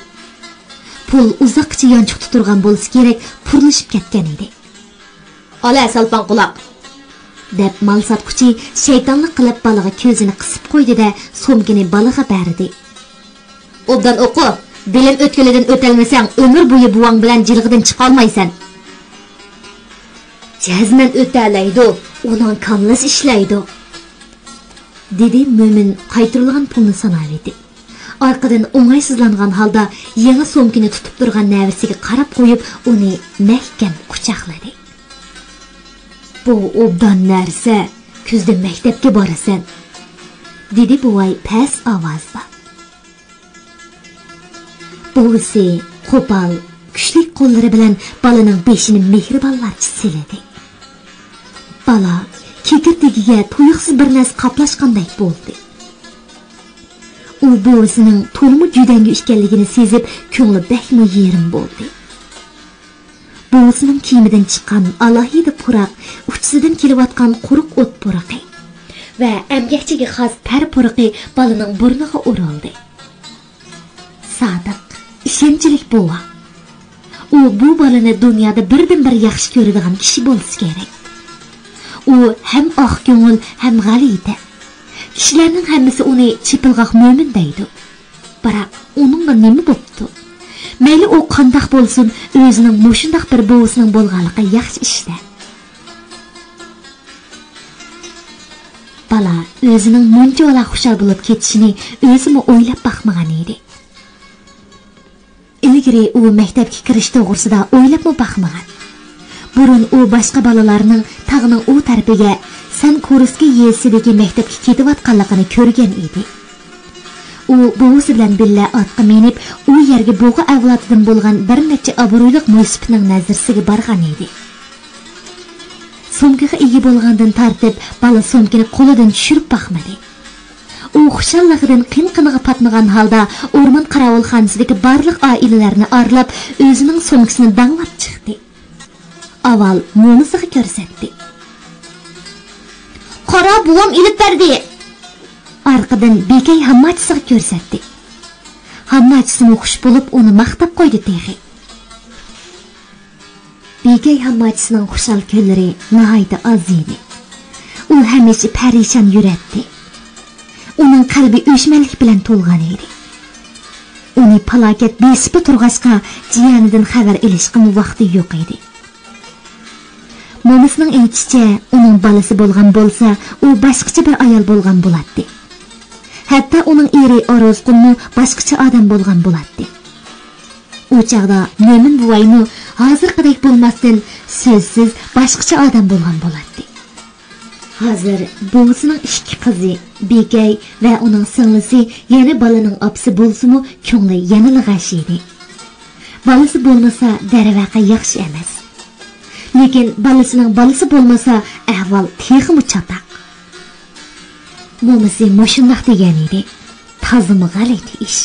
پۇل ئۇزاققىچە يانچۇقتا تۇرغان بولسا كېرەك، پۇرلىشىپ كەتكەن ئىدى. ئالە، سالپاڭ قۇلاق! دەپ مال ساتقۇچى شەيتانلىق قىلىپ بالىغا كۆزىنى قىسىپ قويدى-دە، سومكىنى بالىغا بەردى. ئوبدان ئوقۇ، بىلىم ئۆتكىلىدىن ئۆتەلمىسەڭ، ئۆمۈر بويى بوۋاڭ بىلەن جىلغىدىن چىقالمايسەن. جەزمەن ئۆتەلەيدۇ، ئۇنىڭ كاللىسى ئىشلەيدۇ. دېدى مۆمىن قايتۇرۇلغان پۇلنى ساناۋېتىپ. ئارقىدىن ئوڭايسىزلانغان ھالدا يېڭى سومكىنى تۇتۇپ تۇرغان نەۋرىسىگە قاراپ قويۇپ، ئۇنى مەھكەم قۇچاقلىدى. بۇ ئوبدان نەرسە، كۈزدە مەكتەپكە بارىسەن، دېدى بوۋاي پەس ئاۋازدا. بوۋىسى قوپال، كۈچلۈك قوللىرى بىلەن بالىنىڭ بېشىنى مېھرىبانلارچە سىلىدى. بالا كېكىردىكىگە تۇيۇقسىز بىر نەرسە قاپلاشقاندەك بولدى. ئۇ بوۋىسىنىڭ تولىمۇ جۈدەڭگۈ ئىكەنلىكىنى سېزىپ، كۆڭلى بەكمۇ يېرىم بولدى. بوۋىسىنىڭ كىيىمىدىن چىققان ئالاھىدە پۇراق، ئۇچىسىدىن كېلىۋاتقان قۇرۇق ئوت پۇرىقى ۋە ئەمگەكچىگە خاس تەر پۇرىقى بالىنىڭ بۇرنىغا ئۇرۇلدى. سادىق، ئىشەنچلىك بوۋا. ئۇ بۇ بالىنى دۇنيادا بىردىنبىر ياخشى كۆرىدىغان كىشى بولسا كېرەك. ئۇ ھەم ئاق كۆڭۈل، ھەم غەلىتە. كىشىلەرنىڭ ھەممىسى ئۇنى چېپىلغاق مۆمىن دەيدۇ. بىراق ئۇنىڭغا نېمە بوپتۇ؟ مەيلى ئۇ قانداق بولسۇن، ئۆزىنىڭ مۇشۇنداق بىر بوۋىسىنىڭ بولغانلىقى ياخشى ئىش-دە. بالا ئۆزىنىڭ مۇنچىۋالا خۇشال بولۇپ كېتىشىنى ئۆزىمۇ ئويلاپ باقمىغان ئىدى. ئىلگىرى ئۇ مەكتەپكە كىرىش توغرىسىدا ئويلاپمۇ باقمىغان. بۇرۇن ئۇ باشقا بالىلارنىڭ تاغنىڭ ئۇ تەرىپىگە، سانكورسكىي يېزىسىدىكى مەكتەپكە كېتىۋاتقانلىقىنى كۆرگەن ئىدى. ئۇ بوۋىسى بىلەن بىللە ئاتقا مىنىپ، ئۇ يەرگە بۇغا ئەۋلادىدىن بولغان بىر نەچچە ئابرۇيلۇق مويسىپىتنىڭ نەزىرىسىگە بارغان ئىدى. سومكىغا ئىگە بولغاندىن تارتىپ، بالا سومكىنى قولىدىن چۈشۈرۈپ باقمىدى. ئۇ خۇشاللىقىدىن قىن-قىنىغا پاتمىغان ھالدا ئورمان قاراۋۇلخانىسىدىكى بارلىق ئائىلىلەرنى ئارىلاپ، ئۆزىنىڭ سومكىسىنى داڭلاپ چىقتى. ئاۋۋال مومىسىغا كۆرسەتتى. «قارا، بوۋام ئېلىپ بەردى!» ئارقىدىن بىكەي ھامماچىسىغا كۆرسەتتى. ھامماچىسىمۇ خۇش بولۇپ، ئۇنى ماختاپ قويدى تېخى. بىكەي ھامماچىسىنىڭ خۇشال كۈنلىرى ناھايىتى ئاز ئىدى. ئۇ ھەمىشە پەرىشان يۈرەتتى. ئۇنىڭ قەلبى ئۆچمەنلىك بىلەن تولغان ئىدى. ئۇنى پالاكەت بېسىپلا تۇرغاچقا، جىيەنىدىن خەۋەر ئېلىشقىمۇ ۋاقتى يوق ئىدى. مومىسىنىڭ ئېيتىشىچە، ئۇنىڭ بالىسى بولغان بولسا، ئۇ باشقىچە بىر ئايال بولغان بولاتتى. ھەتتا ئۇنىڭ ئېرى ئارۇزقۇلمۇ باشقىچە ئادەم بولغان بولاتتى. ئۇ چاغدا مۆمىن بوۋايمۇ ھازىرقىدەك بولماستىن، سۆزسىز باشقىچە ئادەم بولغان بولاتتى. ھازىر بوۋىسىنىڭ ئىككى قىزى، بىكەي ۋە ئۇنىڭ سىڭلىسى، يەنە بالىنىڭ ئاپىسى بولسىمۇ، كۆڭلى يەنىلا غەش ئىدى. بالىسى بولمىسا، دەرۋەقە، ياخشى ئەمەس. لېكىن بالىسىنىڭ بالىسى بولمىسا، ئەھۋال تېخىمۇ چاتاق. مومىسى مۇشۇنداق دېگەن ئىدى، تازىمۇ غەلىتە ئىش.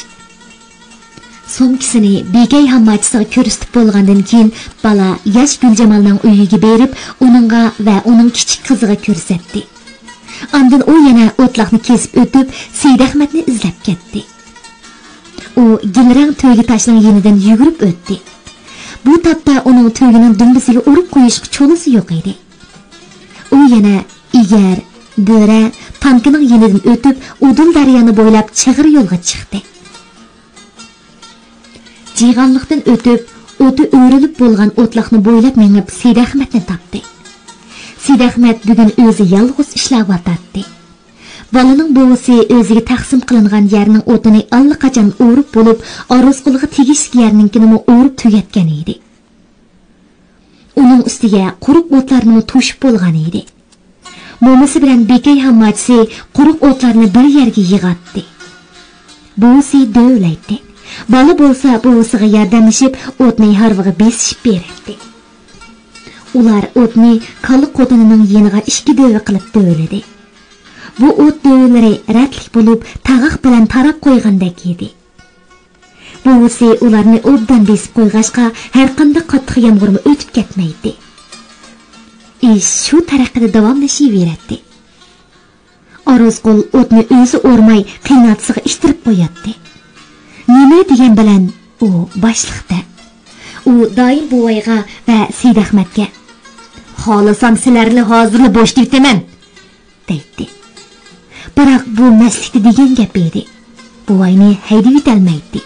سومكىسىنى بىكەي ھامماچىسىغا كۆرسىتىپ بولغاندىن كېيىن، بالا ياش گۈلجامالنىڭ ئۆيىگە بېرىپ، ئۇنىڭغا ۋە ئۇنىڭ كىچىك قىزىغا كۆرسەتتى. ئاندىن ئۇ يەنە ئوتلاقنى كېسىپ ئۆتۈپ، سېيىتئەخمەتنى ئىزدەپ كەتتى. ئۇ گۈلرەڭ تۆگە تاشنىڭ يېنىدىن يۈگۈرۈپ ئۆتتى. بۇ تاپتا ئۇنىڭ تۆگىنىڭ دۈمبىسىگە ئۇرۇپ قويۇشقا چولىسى يوق ئىدى. ئۇ يەنە ئېگەر، بۆرە، تانكىنىڭ يېنىدىن ئۆتۈپ، ئۇدۇل دەريانى بويلاپ چىغىر يولغا چىقتى. جىغانلىقتىن ئۆتۈپ، ئوتى ئۆرۈلۈپ بولغان ئوتلاقنى بويلاپ مېڭىپ، سېيىتئەخمەتنى تاپتى. سېيىتئەخمەت بۈگۈن ئۆزى يالغۇز ئىشلەۋاتاتتى. بالىنىڭ بوۋىسى ئۆزىگە تەقسىم قىلىنغان يەرنىڭ ئوتىنى ئاللىقاچان ئورۇپ بولۇپ، ئارۇزقۇلغا تېگىشلىك يەرنىڭكىنىمۇ ئورۇپ تۈگەتكەن ئىدى. ئۇنىڭ ئۈستىگە قۇرۇق ئوتلارنىمۇ توشۇپ بولغان ئىدى. مومىسى بىلەن بىكەي ھامماچىسى قۇرۇق ئوتلارنى بىر يەرگە يىغاتتى. بوۋىسى دۆۋىلەيتتى. بالا بولسا بوۋىسىغا ياردەملىشىپ، ئوتنى ھارۋىغا بېسىشىپ بېرەتتى. ئۇلار ئوتنى كالا قوتىنىنىڭ يېنىغا ئىككى دۆۋە قىلىپ دۆۋىلىدى. بۇ ئوت دۆۋىلىرى رەتلىك بولۇپ، تاغاق بىلەن تاراپ قويغاندەك ئىدى. بوۋىسى ئۇلارنى ئوبدان بېسىپ قويغاچقا، ھەرقانداق قاتتىق يامغۇرمۇ ئۆتۈپ كەتمەيتتى. ئىش شۇ تەرىقىدە داۋاملىشىۋېرەتتى. ئارۇزقۇل ئوتنى ئۆزى ئورماي، قېيناتىسىغا ئىتتىرىپ قوياتتى. نېمە دېگەن بىلەن ئۇ باشلىقتە. ئۇ دائىم بوۋايغا ۋە سېيىتئەخمەتكە، «خالىسام سىلەرنى ھازىرلا بوشىتىۋېتىمەن» دەيتتى. بىراق بۇ مەستلىكتە دېگەن گەپ ئىدى. بوۋاينى ھەيدىۋېتەلمەيتتى.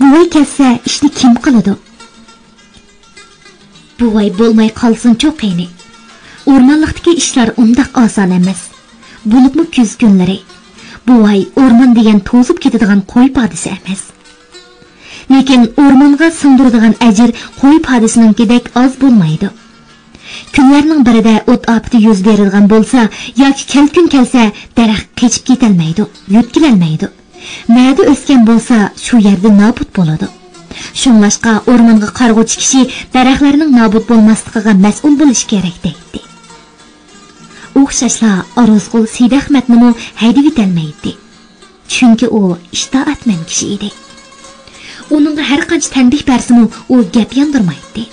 بوۋاي كەتسە، ئىشنى كىم قىلىدۇ؟ بوۋاي بولماي قالسۇنچۇ قېنى. ئورمانلىقتىكى ئىشلار ئۇنداق ئاسان ئەمەس. بولۇپمۇ كۈز كۈنلىرى. بوۋاي ئورمان دېگەن توزۇپ كېتىدىغان قوي پادىسى ئەمەس. لېكىن ئورمانغا سىڭدۈرىدىغان ئەجىر قوي پادىسىنىڭكىدەك ئاز بولمايدۇ. كۈنلەرنىڭ بىرىدە ئوت ئاپىتى يۈز بېرىدىغان بولسا ياكى كەلكۈن كەلسە، دەرەخ قېچىپ كېتەلمەيدۇ، يۆتكىلەلمەيدۇ. نەدە ئۆسكەن بولسا، شۇ يەردە نابۇت بولىدۇ. شۇڭلاشقا ئورمانغا قارىغۇچى كىشى دەرەخلەرنىڭ نابۇت بولماسلىقىغا مەسئۇل بولۇشى كېرەك دەيتتى. ئوخشاشلا ئارۇزقۇل سېيىتئەخمەتنىمۇ ھەيدىۋېتەلمەيتتى. چۈنكى ئۇ ئىتائەتمەن كىشى ئىدى. ئۇنىڭغا ھەرقانچە تەنبىھ بەرسىمۇ، ئۇ گەپ ياندۇرمايتتى.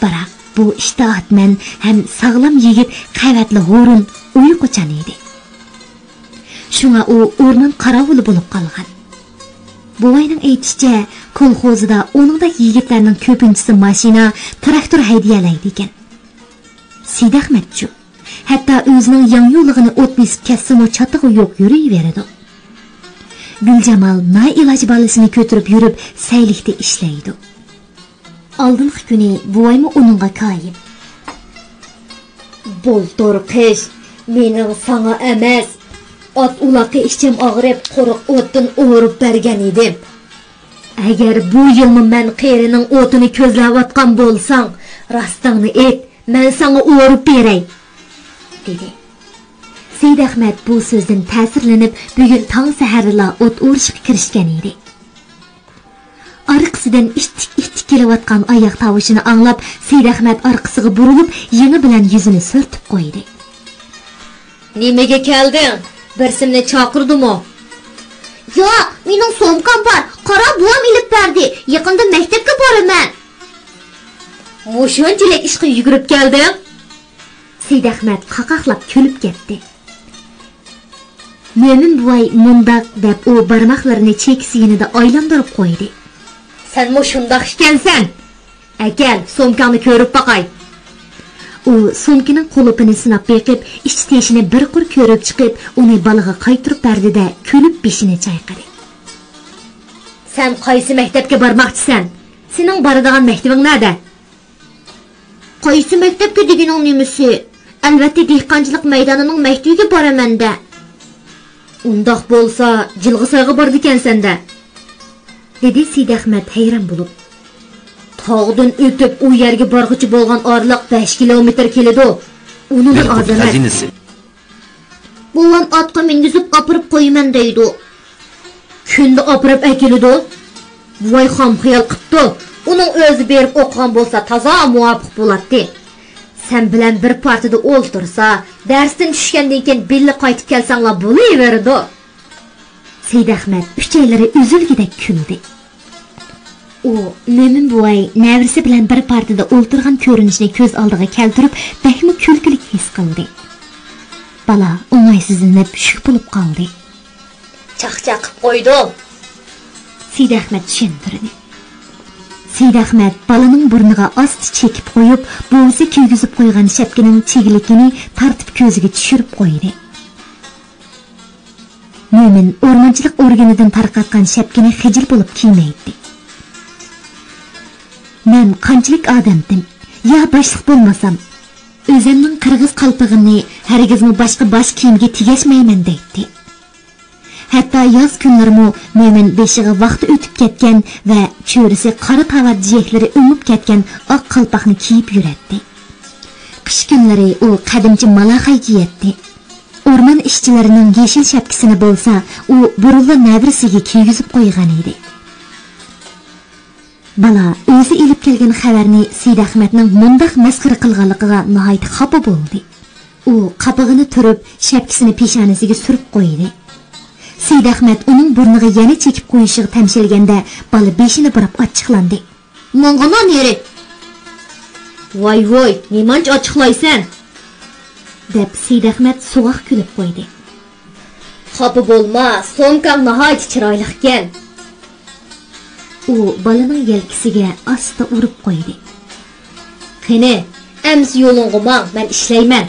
بىراق بۇ ئىتائەتمەن ھەم ساغلام يىگىت قەۋەتلا ھۇرۇن، ئۇيقۇچان ئىدى. شۇڭا ئۇ ئورمان قاراۋۇلى بولۇپ قالغان. بوۋاينىڭ ئېيتىشىچە، كولخوزىدا ئۇنىڭدەك يىگىتلەرنىڭ كۆپىنچىسى ماشىنا، تىراكتور ھەيدىيەلەيدىكەن. سېيىتئەخمەتچۇ؟ ھەتتا ئۆزىنىڭ ياڭيۇلۇقىنى ئوت بېسىپ كەتسىمۇ، چاتىقى يوق يۈرۈۋېرىدۇ. گۈلجامال نائىلاج بالىسىنى كۆتۈرۈپ يۈرۈپ، سەيلىكتە ئىشلەيدۇ. ئالدىنقى كۈنى بوۋايمۇ ئۇنىڭغا كايىپ. بۇلتۇر قىش مېنىڭ ساڭا ئەمەس، ئات ئۇلاققا ئىچىم ئاغرىپ، قۇرۇق ئوتتىن ئورۇپ بەرگەن ئىدىم. ئەگەر بۇ يىلمۇ مەن قېرىنىڭ ئوتىنى كۆزلەۋاتقان بولساڭ، راستىڭنى ئېيت، مەن ساڭا ئورۇپ بېرەي، دېدى. سېيىتئەخمەت بۇ سۆزدىن تەسىرلىنىپ، بۈگۈن تاڭ سەھەردىلا ئوت ئورۇشقا كىرىشكەن ئىدى. ئارقىسىدىن ئىتتىك-ئىتتىك كېلىۋاتقان ئاياق تاۋۇشىنى ئاڭلاپ، سېيىتئەخمەت ئارقىسىغا بۇرۇلۇپ، يېڭى بىلەن يۈزىنى سۈرتۈپ قويدى. نېمىگە كەلدىڭ؟ بىرسىمنى چاقىردىمۇ؟ ياق، مېنىڭ سومكام بار. قارا، بوۋام ئېلىپ بەردى. يېقىندا مەكتەپكە بارىمەن. مۇشۇنچىلىك ئىشقا يۈگۈرۈپ كەلدىڭ؟ سېيىتئەخمەت قاقاقلاپ كۈلۈپ كەتتى. مۆمىن بوۋاي مۇنداق دەپ، ئۇ بارماقلىرىنى چېكىسى يېنىدا ئايلاندۇرۇپ قويدى. سەنمۇ شۇنداق ئىكەنسەن. ئەكەل، سومكاڭنى كۆرۈپ باقاي. ئۇ سومكىنىڭ قۇلۇپىنى سىناپ بېقىپ، ئىچ تېشىنى بىر قۇر كۆرۈپ چىقىپ، ئۇنى بالىغا قايتۇرۇپ بەردى-دە، كۈلۈپ بېشىنى چايقىدى. سەن قايسى مەكتەپكە بارماقچىسەن؟ سېنىڭ بارىدىغان مەكتىۋىڭ نەدە؟ قايسى مەكتەپكە دېگىنىڭ نېمىسى؟ ئەلۋەتتە، دېھقانچىلىق مەيدانىنىڭ مەكتىۋىگە بارىمەن-دە. ئۇنداق بولسا، جىلغىسارغا بارىدىكەنسەن-دە، دېدى سېيىتئەخمەت ھەيران بولۇپ. تاغدىن ئۆتۈپ ئۇ يەرگە بارغۇچە بولغان ئارىلىق بەش كىلومېتىر كېلىدۇ. ئۇنىڭدىن ئاز ئەمەس. بوۋام ئاتقا مىنگۈزۈپ ئاپىرىپ قويىمەن دەيدۇ. كۈندە ئاپىرىپ ئەكېلىدۇ. بوۋاي خام خىيال قىپتۇ. ئۇنىڭ ئۆزى بېرىپ ئوقۇغان بولسا تازا مۇۋاپىق بولاتتى. سەن بىلەن بىر پارتىدا ئولتۇرسا، دەرستىن چۈشكەندىن كېيىن بىللە قايتىپ كەلسەڭلار بولۇۋېرىدۇ. سېيىتئەخمەت ئۈچەيلىرى ئۈزۈلگۈدەك كۈلدى. ئۇ مۆمىن بوۋاي نەۋرىسى بىلەن بىر پارتىدا ئولتۇرغان كۆرۈنۈشىنى كۆز ئالدىغا كەلتۈرۈپ، بەكمۇ كۈلكىلىك ھېس قىلدى. بالا ئوڭايسىزلىنىپ شۈك بولۇپ قالدى. چاقچاق قىپ قويدۇم. سېيىتئەخمەت چۈشەندۈردى. سېيىتئەخمەت بالىنىڭ بۇرنىغا ئاستا چېكىپ قويۇپ، بوۋىسى كىيگۈزۈپ قويغان شەپكىنىڭ چىگىلىكىنى تارتىپ كۆزىگە چۈشۈرۈپ قويدى. مۆمىن ئورمانچىلىق ئورگىنىدىن تارقاتقان شەپكىنى خىجىل بولۇپ كىيمەيتتى. مەن قانچىلىك ئادەمتىم، يا باشلىق بولمىسام، ئۆزەمنىڭ قىرغىز قالپىغىنى ھەرگىزمۇ باشقا باش كىيىمگە تېگەشمەيمەن دەيتتى. ھەتتا ياز كۈنلىرىمۇ مۆمىن بېشىغا ۋاختا ئۆتۈپ كەتكەن ۋە چۆرىسى قارا تاۋار جىيەكلىرى ئۆمۈپ كەتكەن ئاق قالپاقنى كىيىپ يۈرەتتى. قىش كۈنلىرى ئۇ قەدىمچە مالاخاي كىيەتتى. ئورمان ئىشچىلىرىنىڭ يېشىل شەپكىسىنى بولسا ئۇ بۇرۇنلا نەۋرىسىگە كىيگۈزۈپ قويغان ئىدى. بالا ئۆزى ئېلىپ كەلگەن خەۋەرنى سېيىتئەخمەتنىڭ مۇنداق مەسخىرە قىلغانلىقىغا ناھايىتى خاپا بولدى. ئۇ قاپىقىنى تۈرۈپ، شەپكىسىنى پېشانىسىگە سۈرۈپ قويدى. سېيىتئەخمەت ئۇنىڭ بۇرنىغا يەنە چېكىپ قويۇشىغا تەمشەلگەندە، بالا بېشىنى بۇراپ ئاچچىقلاندى. ماڭغىنا نېرى! ۋاي ۋاي، نېمانچە ئاچچىقلايسەن؟ دەپ سېيىتئەخمەت سوغۇق كۈلۈپ قويدى. خاپا بولما، سومكاڭ ناھايىتى چىرايلىقكەن. ئۇ بالىنىڭ يەلكىسىگە ئاستا ئۇرۇپ قويدى. قېنى، ئەمسە يولۇڭغا ماڭ، مەن ئىشلەيمەن.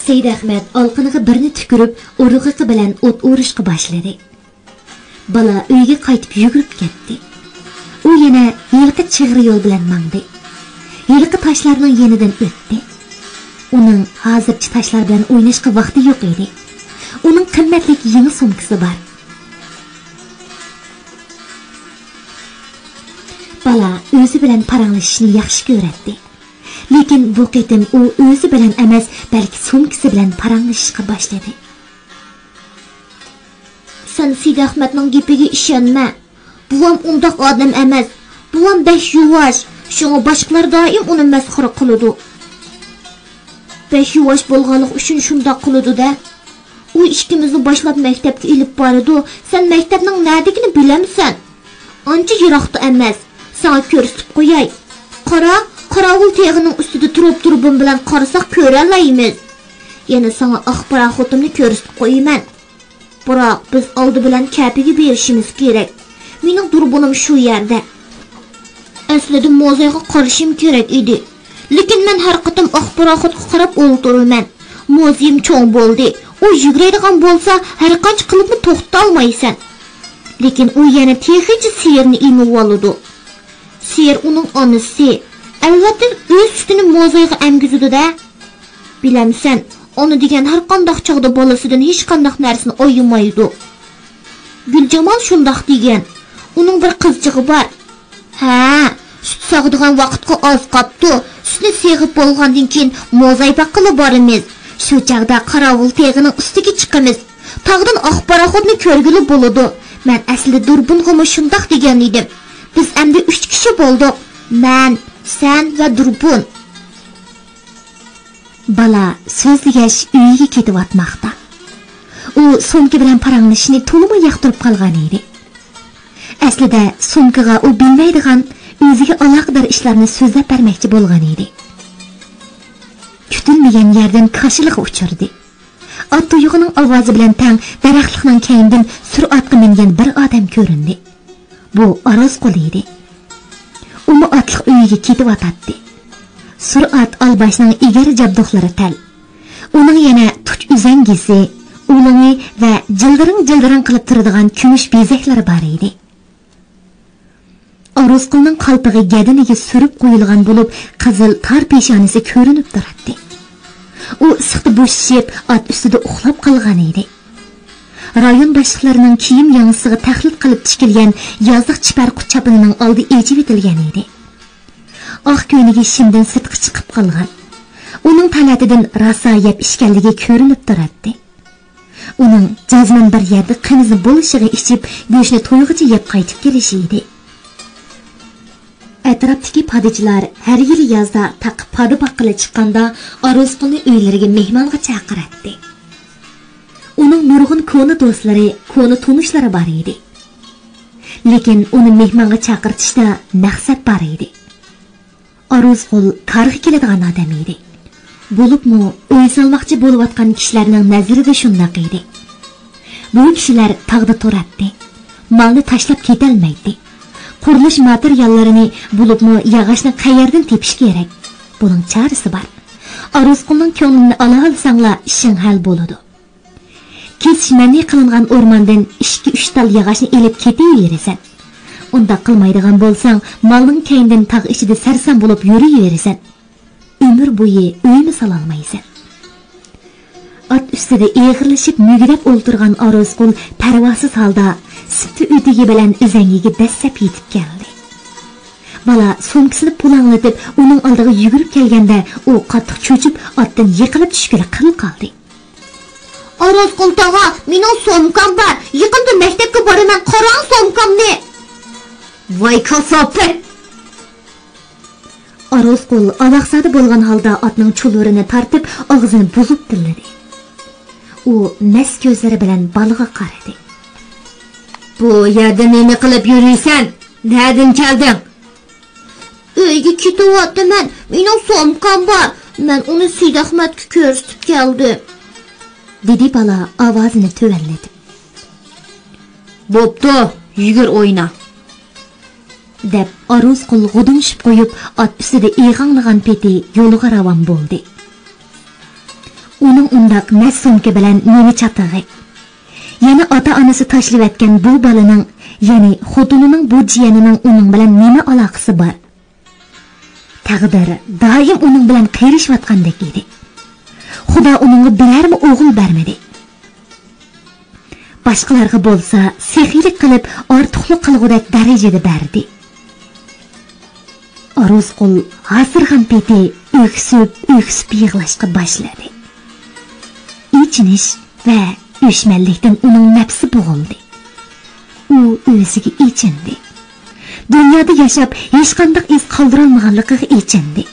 سېيىتئەخمەت ئالىقىنىغا بىرنى تۈكۈرۈپ، ئۇرۇقلۇقى بىلەن ئوت ئورۇشقا باشلىدى. بالا ئۆيگە قايتىپ يۈگۈرۈپ كەتتى. ئۇ يەنە ھېلىقى چىغىر يول بىلەن ماڭدى. ھېلىقى تاشلارنىڭ يېنىدىن ئۆتتى. ئۇنىڭ ھازىرچە تاشلار بىلەن ئويناشقا ۋاقتى يوق ئىدى. ئۇنىڭ قىممەتلىك يېڭى سومكىسى بار. بالا ئۆزى بىلەن پاراڭلىشىشنى ياخشى كۆرەتتى. لېكىن بۇ قېتىم ئۇ ئۆزى بىلەن ئەمەس، بەلكى سومكىسى بىلەن پاراڭلىشىشقا باشلىدى. سەن سېيىتئەخمەتنىڭ گېپىگە ئىشەنمە. بوۋام ئۇنداق ئادەم ئەمەس. بوۋام بەك يۇۋاش، شۇڭا باشقىلار دائىم ئۇنى مەسخىرە قىلىدۇ. بەك يۇۋاش بولغانلىقى ئۈچۈن شۇنداق قىلىدۇ-دە. ئۇ ئىككىمىزنى باشلاپ مەكتەپكە ئېلىپ بارىدۇ. سەن مەكتەپنىڭ نەدىكىنى بىلەمسەن؟ ئانچە يىراقتا ئەمەس. ساڭا كۆرسىتىپ قوياي. قارا، قاراۋۇل تېغىنىڭ ئۈستىدە تۇرۇپ تۇرۇبۇم بىلەن قارىساق كۆرەلەيمىز. يەنە ساڭا ئاق پاراخوتۇمنى كۆرسىتىپ قويىمەن. بىراق، بىز ئالدى بىلەن كەپىگە بېرىشىمىز كېرەك. مېنىڭ دۇربۇنۇم شۇ يەردە. ئەسلىدە موزايغا قارىشىم كېرەك ئىدى. لېكىن مەن ھەر قېتىم ئاق پاراخوتقا قاراپ ئولتۇرىمەن. موزىيىم چوڭ بولدى. ئۇ يۈگۈرەيدىغان بولسا، ھەر قانچە قىلىپمۇ توختىتالمايسەن. لېكىن ئۇ يەنە تېخىچە سېيىرنى ئېمىۋالىدۇ. سېيىر ئۇنىڭ ئانىسى. ئەلۋەتتە، ئۆز سۈتىنى موزايغا ئەمگۈزىدۇ-دە. بىلەمسەن، ئانا دېگەن ھەر قانداق چاغدا بالىسىدىن ھېچقانداق نەرسىنى ئايىمايدۇ. گۈلجامال شۇنداق دېگەن. ئۇنىڭ بىر قىزچىقى بار. ھە، سۈت ساغىدىغان ۋاقىتقا ئاز قاپتۇ. ئىشنى سېغىپ بولغاندىن كېيىن موزاي باغقىلا بارىمىز. شۇ چاغدا قاراۋۇل تېغىنىڭ ئۈستىگە چىقىمىز. تاغدىن ئاق پاراخوتنى كۆرگىلى بولىدۇ. مەن ئەسلىدە دۇربۇنغىمۇ شۇنداق دېگەن ئىدىم. بىز ئەمدى ئۈچ كىشى بولدۇق. مەن، سەن ۋە دۇربۇن. بالا سۆزلىگەچ ئۆيىگە كېتىۋاتماقتا. ئۇ سومكا بىلەن پاراڭلىشىشنى تولىمۇ ياقتۇرۇپ قالغان ئىدى. ئەسلىدە سومكىغا ئۇ بىلمەيدىغان، ئۆزىگە ئالاقىدار ئىشلارنى سۆزلەپ بەرمەكچى بولغان ئىدى. كۈتۈلمىگەن يەردىن كاشىلىغا ئۇچرىدى. ئات تۇيۇقىنىڭ ئاۋازى بىلەن تەڭ دەرەخلىكنىڭ كەينىدىن سۈرئەتكە مىنگەن بىر ئادەم كۆرۈندى. بۇ ئارۇزقۇل ئىدى. ئۇمۇ ئاتلىق ئۆيىگە كېتىۋاتاتتى. سۈرئەت ئالباشنىڭ ئېگەر جابدۇقلىرى تەل. ئۇنىڭ يەنە تۇچ ئۈزەڭگىسى، ئۇلىڭى ۋە جىلدىرىڭ-جىلدىرىڭ قىلىپ تۇرىدىغان كۈمۈش بېزەكلىرى بار ئىدى. ئارۇزقۇلنىڭ قالپىقى گەدىنىگە سۈرۈپ قويۇلغان بولۇپ، قىزىل تار پېشانىسى كۆرۈنۈپ تۇراتتى. ئۇ ئىسسىقتا بوشىشىپ، ئات ئۈستىدە ئۇخلاپ قالغان ئىدى. رايون باشلىقلىرىنىڭ كىيىم ياڭزىسىغا تەقلىد قىلىپ تىكىلگەن يازلىق چىپەر قۇت چاپىنىنىڭ ئالدى ئېچىۋېتىلگەن ئىدى. ئاق كۆينىكى شىمدىن سىرتقا چىقىپ قالغان. ئۇنىڭ تالاتىدىن راسا يەپ ئىچكەنلىكى كۆرۈنۈپ تۇراتتى. ئۇنىڭ جەزمەن بىر يەردە قىمىزنى بولۇشىغا ئىچىپ، گۆشنى تويغۇچە يەپ قايتىپ كېلىشى ئىدى. ئەتراپتىكى پادىچىلار ھەر يىلى يازدا تاغقا پادا باققىلى چىققاندا، ئارۇزقۇلنى ئۆيلىرىگە مېھمانغا چاقىراتتى. ئۇنىڭ نۇرغۇن كونا دوستلىرى، كونا تونۇشلىرى بار ئىدى. لېكىن ئۇنى مېھمانغا چاقىرتىشتا مەقسەت بار ئىدى. ئارۇزقۇل كارغا كېلىدىغان ئادەم ئىدى. بولۇپمۇ ئۆي سالماقچى بولۇۋاتقان كىشىلەرنىڭ نەزىرىدە شۇنداق ئىدى. بۇ كىشىلەر تاغدا تۇراتتى. مالنى تاشلاپ كېتەلمەيتتى. قۇرۇلۇش ماتېرىياللىرىنى، بولۇپمۇ ياغاچنى قەيەردىن تېپىش كېرەك؟ بۇنىڭ چارىسى بار. ئارۇزقۇلنىڭ كۆڭلىنى ئالالىساڭلا، ئىشىڭ ھەل بولىدۇ. كېسىش مەنئى قىلىنغان ئورماندىن ئىككى-ئۈچ تال ياغاچنى ئېلىپ كېتىۋېرىسەن. ئۇنداق قىلمايدىغان بولساڭ، مالنىڭ كەينىدىن تاغ ئىچىدە سەرسان بولۇپ يۈرۈۋېرىسەن. ئۆمۈر بويى ئۆيمۇ سالالمايسەن. ئات ئۈستىدە ئېغىرلىشىپ مۈگدەپ ئولتۇرغان ئارۇزقۇل پەرۋاسىز ھالدا سىپتا ئۆتۈكى بىلەن ئۈزەڭگىگە دەسسەپ يېتىپ كەلدى. بالا سومكىسىنى پۇلاڭلىتىپ، ئۇنىڭ ئالدىغا يۈگۈرۈپ كەلگەندە، ئۇ قاتتىق چۆچۈپ، ئاتتىن يىقىلىپ چۈشكىلى قىل قالدى. ئارۇزقۇل تاغا، مېنىڭ سومكام بار، يېقىندا مەكتەپكە بارىمەن، قاراڭ سومكامنى! ۋاي كاساپەت! ئارۇزقۇل ئالاقزادە بولغان ھالدا ئاتنىڭ چۇلۇرىنى تارتىپ، ئاغزىنى بۇزۇپ تىللىدى. ئۇ مەست كۆزلىرى بىلەن بالىغا قارىدى. بۇ يەردە نېمە قىلىپ يۈرۈيسەن؟ نەدىن كەلدىڭ؟ ئۆيگە كېتىۋاتىمەن. مېنىڭ سومكام بار. مەن ئۇنى سېيىتئەخمەتكە كۆرسىتىپ كەلدىم. دېدى بالا ئاۋازىنى تۆۋەنلىتىپ. بوپتۇ، يۈگۈر ئوينا. دەپ ئارۇزقۇل غۇدۇڭشىپ قويۇپ، ئات ئۈستىدە ئىغاڭلىغان پېتى يولىغا راۋان بولدى. ئۇنىڭ ئۇنداق مەس سومكا بىلەن نېمە چاتىقى؟ يەنە ئاتا-ئانىسى تاشلىۋەتكەن بۇ بالىنىڭ، يەنى خوتۇنىنىڭ بۇ جىيەنىنىڭ ئۇنىڭ بىلەن نېمە ئالاقىسى بار؟ تەقدىر دائىم ئۇنىڭ بىلەن قېرىشىۋاتقاندەك ئىدى. خۇدا ئۇنىڭغا بىرەرمۇ ئوغۇل بەرمىدى. باشقىلارغا بولسا سېخىيلىق قىلىپ ئارتۇقلۇق قىلغۇدەك دەرىجىدە بەردى. ئارۇزقۇل ھاسىرىغان پېتى ئۆكسۈپ، ئۆكسۈپ يىغلاشقا باشلىدى. ئېچىنىش ۋە ئۆچمەنلىكتىن ئۇنىڭ نەپسى بوغۇلدى. ئۇ ئۆزىگە ئېچىندى. دۇنيادا ياشاپ ھېچقانداق ئىز قالدۇرالمىغانلىقىغا ئېچىندى.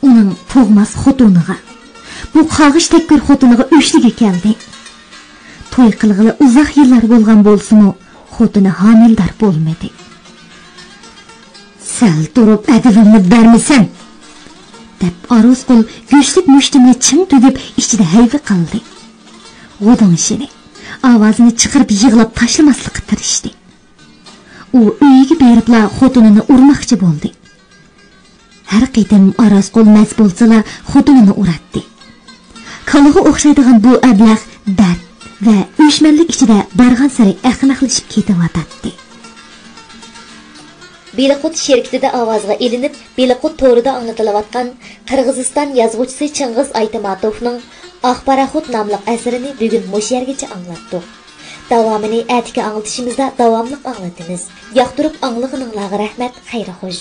ئۇنىڭ تۇغماس خوتۇنىغا، بۇ قاغىش تەككۈر خوتۇنىغا ئۆچلىگۈ كەلدى. توي قىلغىلى ئۇزاق يىللار بولغان بولسىمۇ، خوتۇنى ھامىلىدار بولمىدى. سەل تۇرۇپ ئەدىپىمنى بەرمىسەم! دەپ ئارۇزقۇل گۆشلۈك مۇشتىنى چىڭ تۈگۈپ ئىچىدە ھەيۋە قىلدى. غۇدۇڭشىدى. ئاۋازىنى چىقىرىپ يىغلاپ تاشلىماسلىققا تىرىشتى. ئۇ ئۆيىگە بېرىپلا خوتۇنىنى ئۇرماقچى بولدى. ھەر قېتىم ئارۇزقۇل مەست بولسىلا خوتۇنىنى ئۇراتتى. كالىغا ئوخشايدىغان بۇ ئەبلەخ دەرد ۋە ئۆچمەنلىك ئىچىدە بارغانسېرى ئەخمەقلىشىپ كېتىۋاتاتتى. بېلىققۇت شىركىتىدە ئاۋازغا ئېلىنىپ، بېلىققۇت تورىدا ئاڭلىتىلىۋاتقان قىرغىزىستان يازغۇچىسى چىڭغىز ئايتماتوفنىڭ ئاق پاراخوت ناملىق ئەسىرىنى بۈگۈن مۇشۇ يەرگىچە ئاڭلاتتۇق. داۋامىنى ئەتىكى ئاڭلىتىشىمىزدا داۋاملىق ئاڭلىتىمىز. ياقتۇرۇپ ئاڭلىغىنىڭلارغا رەھمەت، خەير خوش.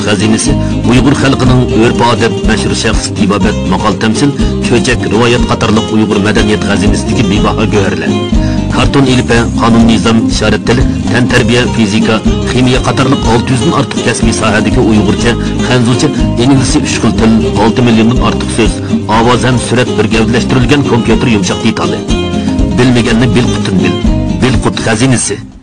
خەزىنىسى، ئۇيغۇر خەلقىنىڭ ئۆرپ-ئادەت، مەشھۇر شەخس، تېبابەت، ماقال-تەمسىل، چۆچەك، رىۋايەت قاتارلىق ئۇيغۇر مەدەنىيەت خەزىنىسىدىكى بىباھا گۆھەرلەر. كارتون ئېلىپە، قانۇن-نىزام، ئىشارەت تىلى، تەنتەربىيە، فىزىكا، خىمىيە قاتارلىق ئالتە يۈزدىن ئارتۇق كەسپىي ساھەدىكى ئۇيغۇرچە، خەنزۇچە، ئىنگلىزچە ئۈچ خىل تىل، ئالتە مىليوندىن ئارتۇق سۆز، ئاۋاز ھەم سۈرەت بىر گەۋدىلەشتۈرۈلگەن كومپيۇتېر يۇمشاق دېتالى. بىلمىگەننى بىلقۇتتىن بىل. بىلقۇت خەزىنىسى.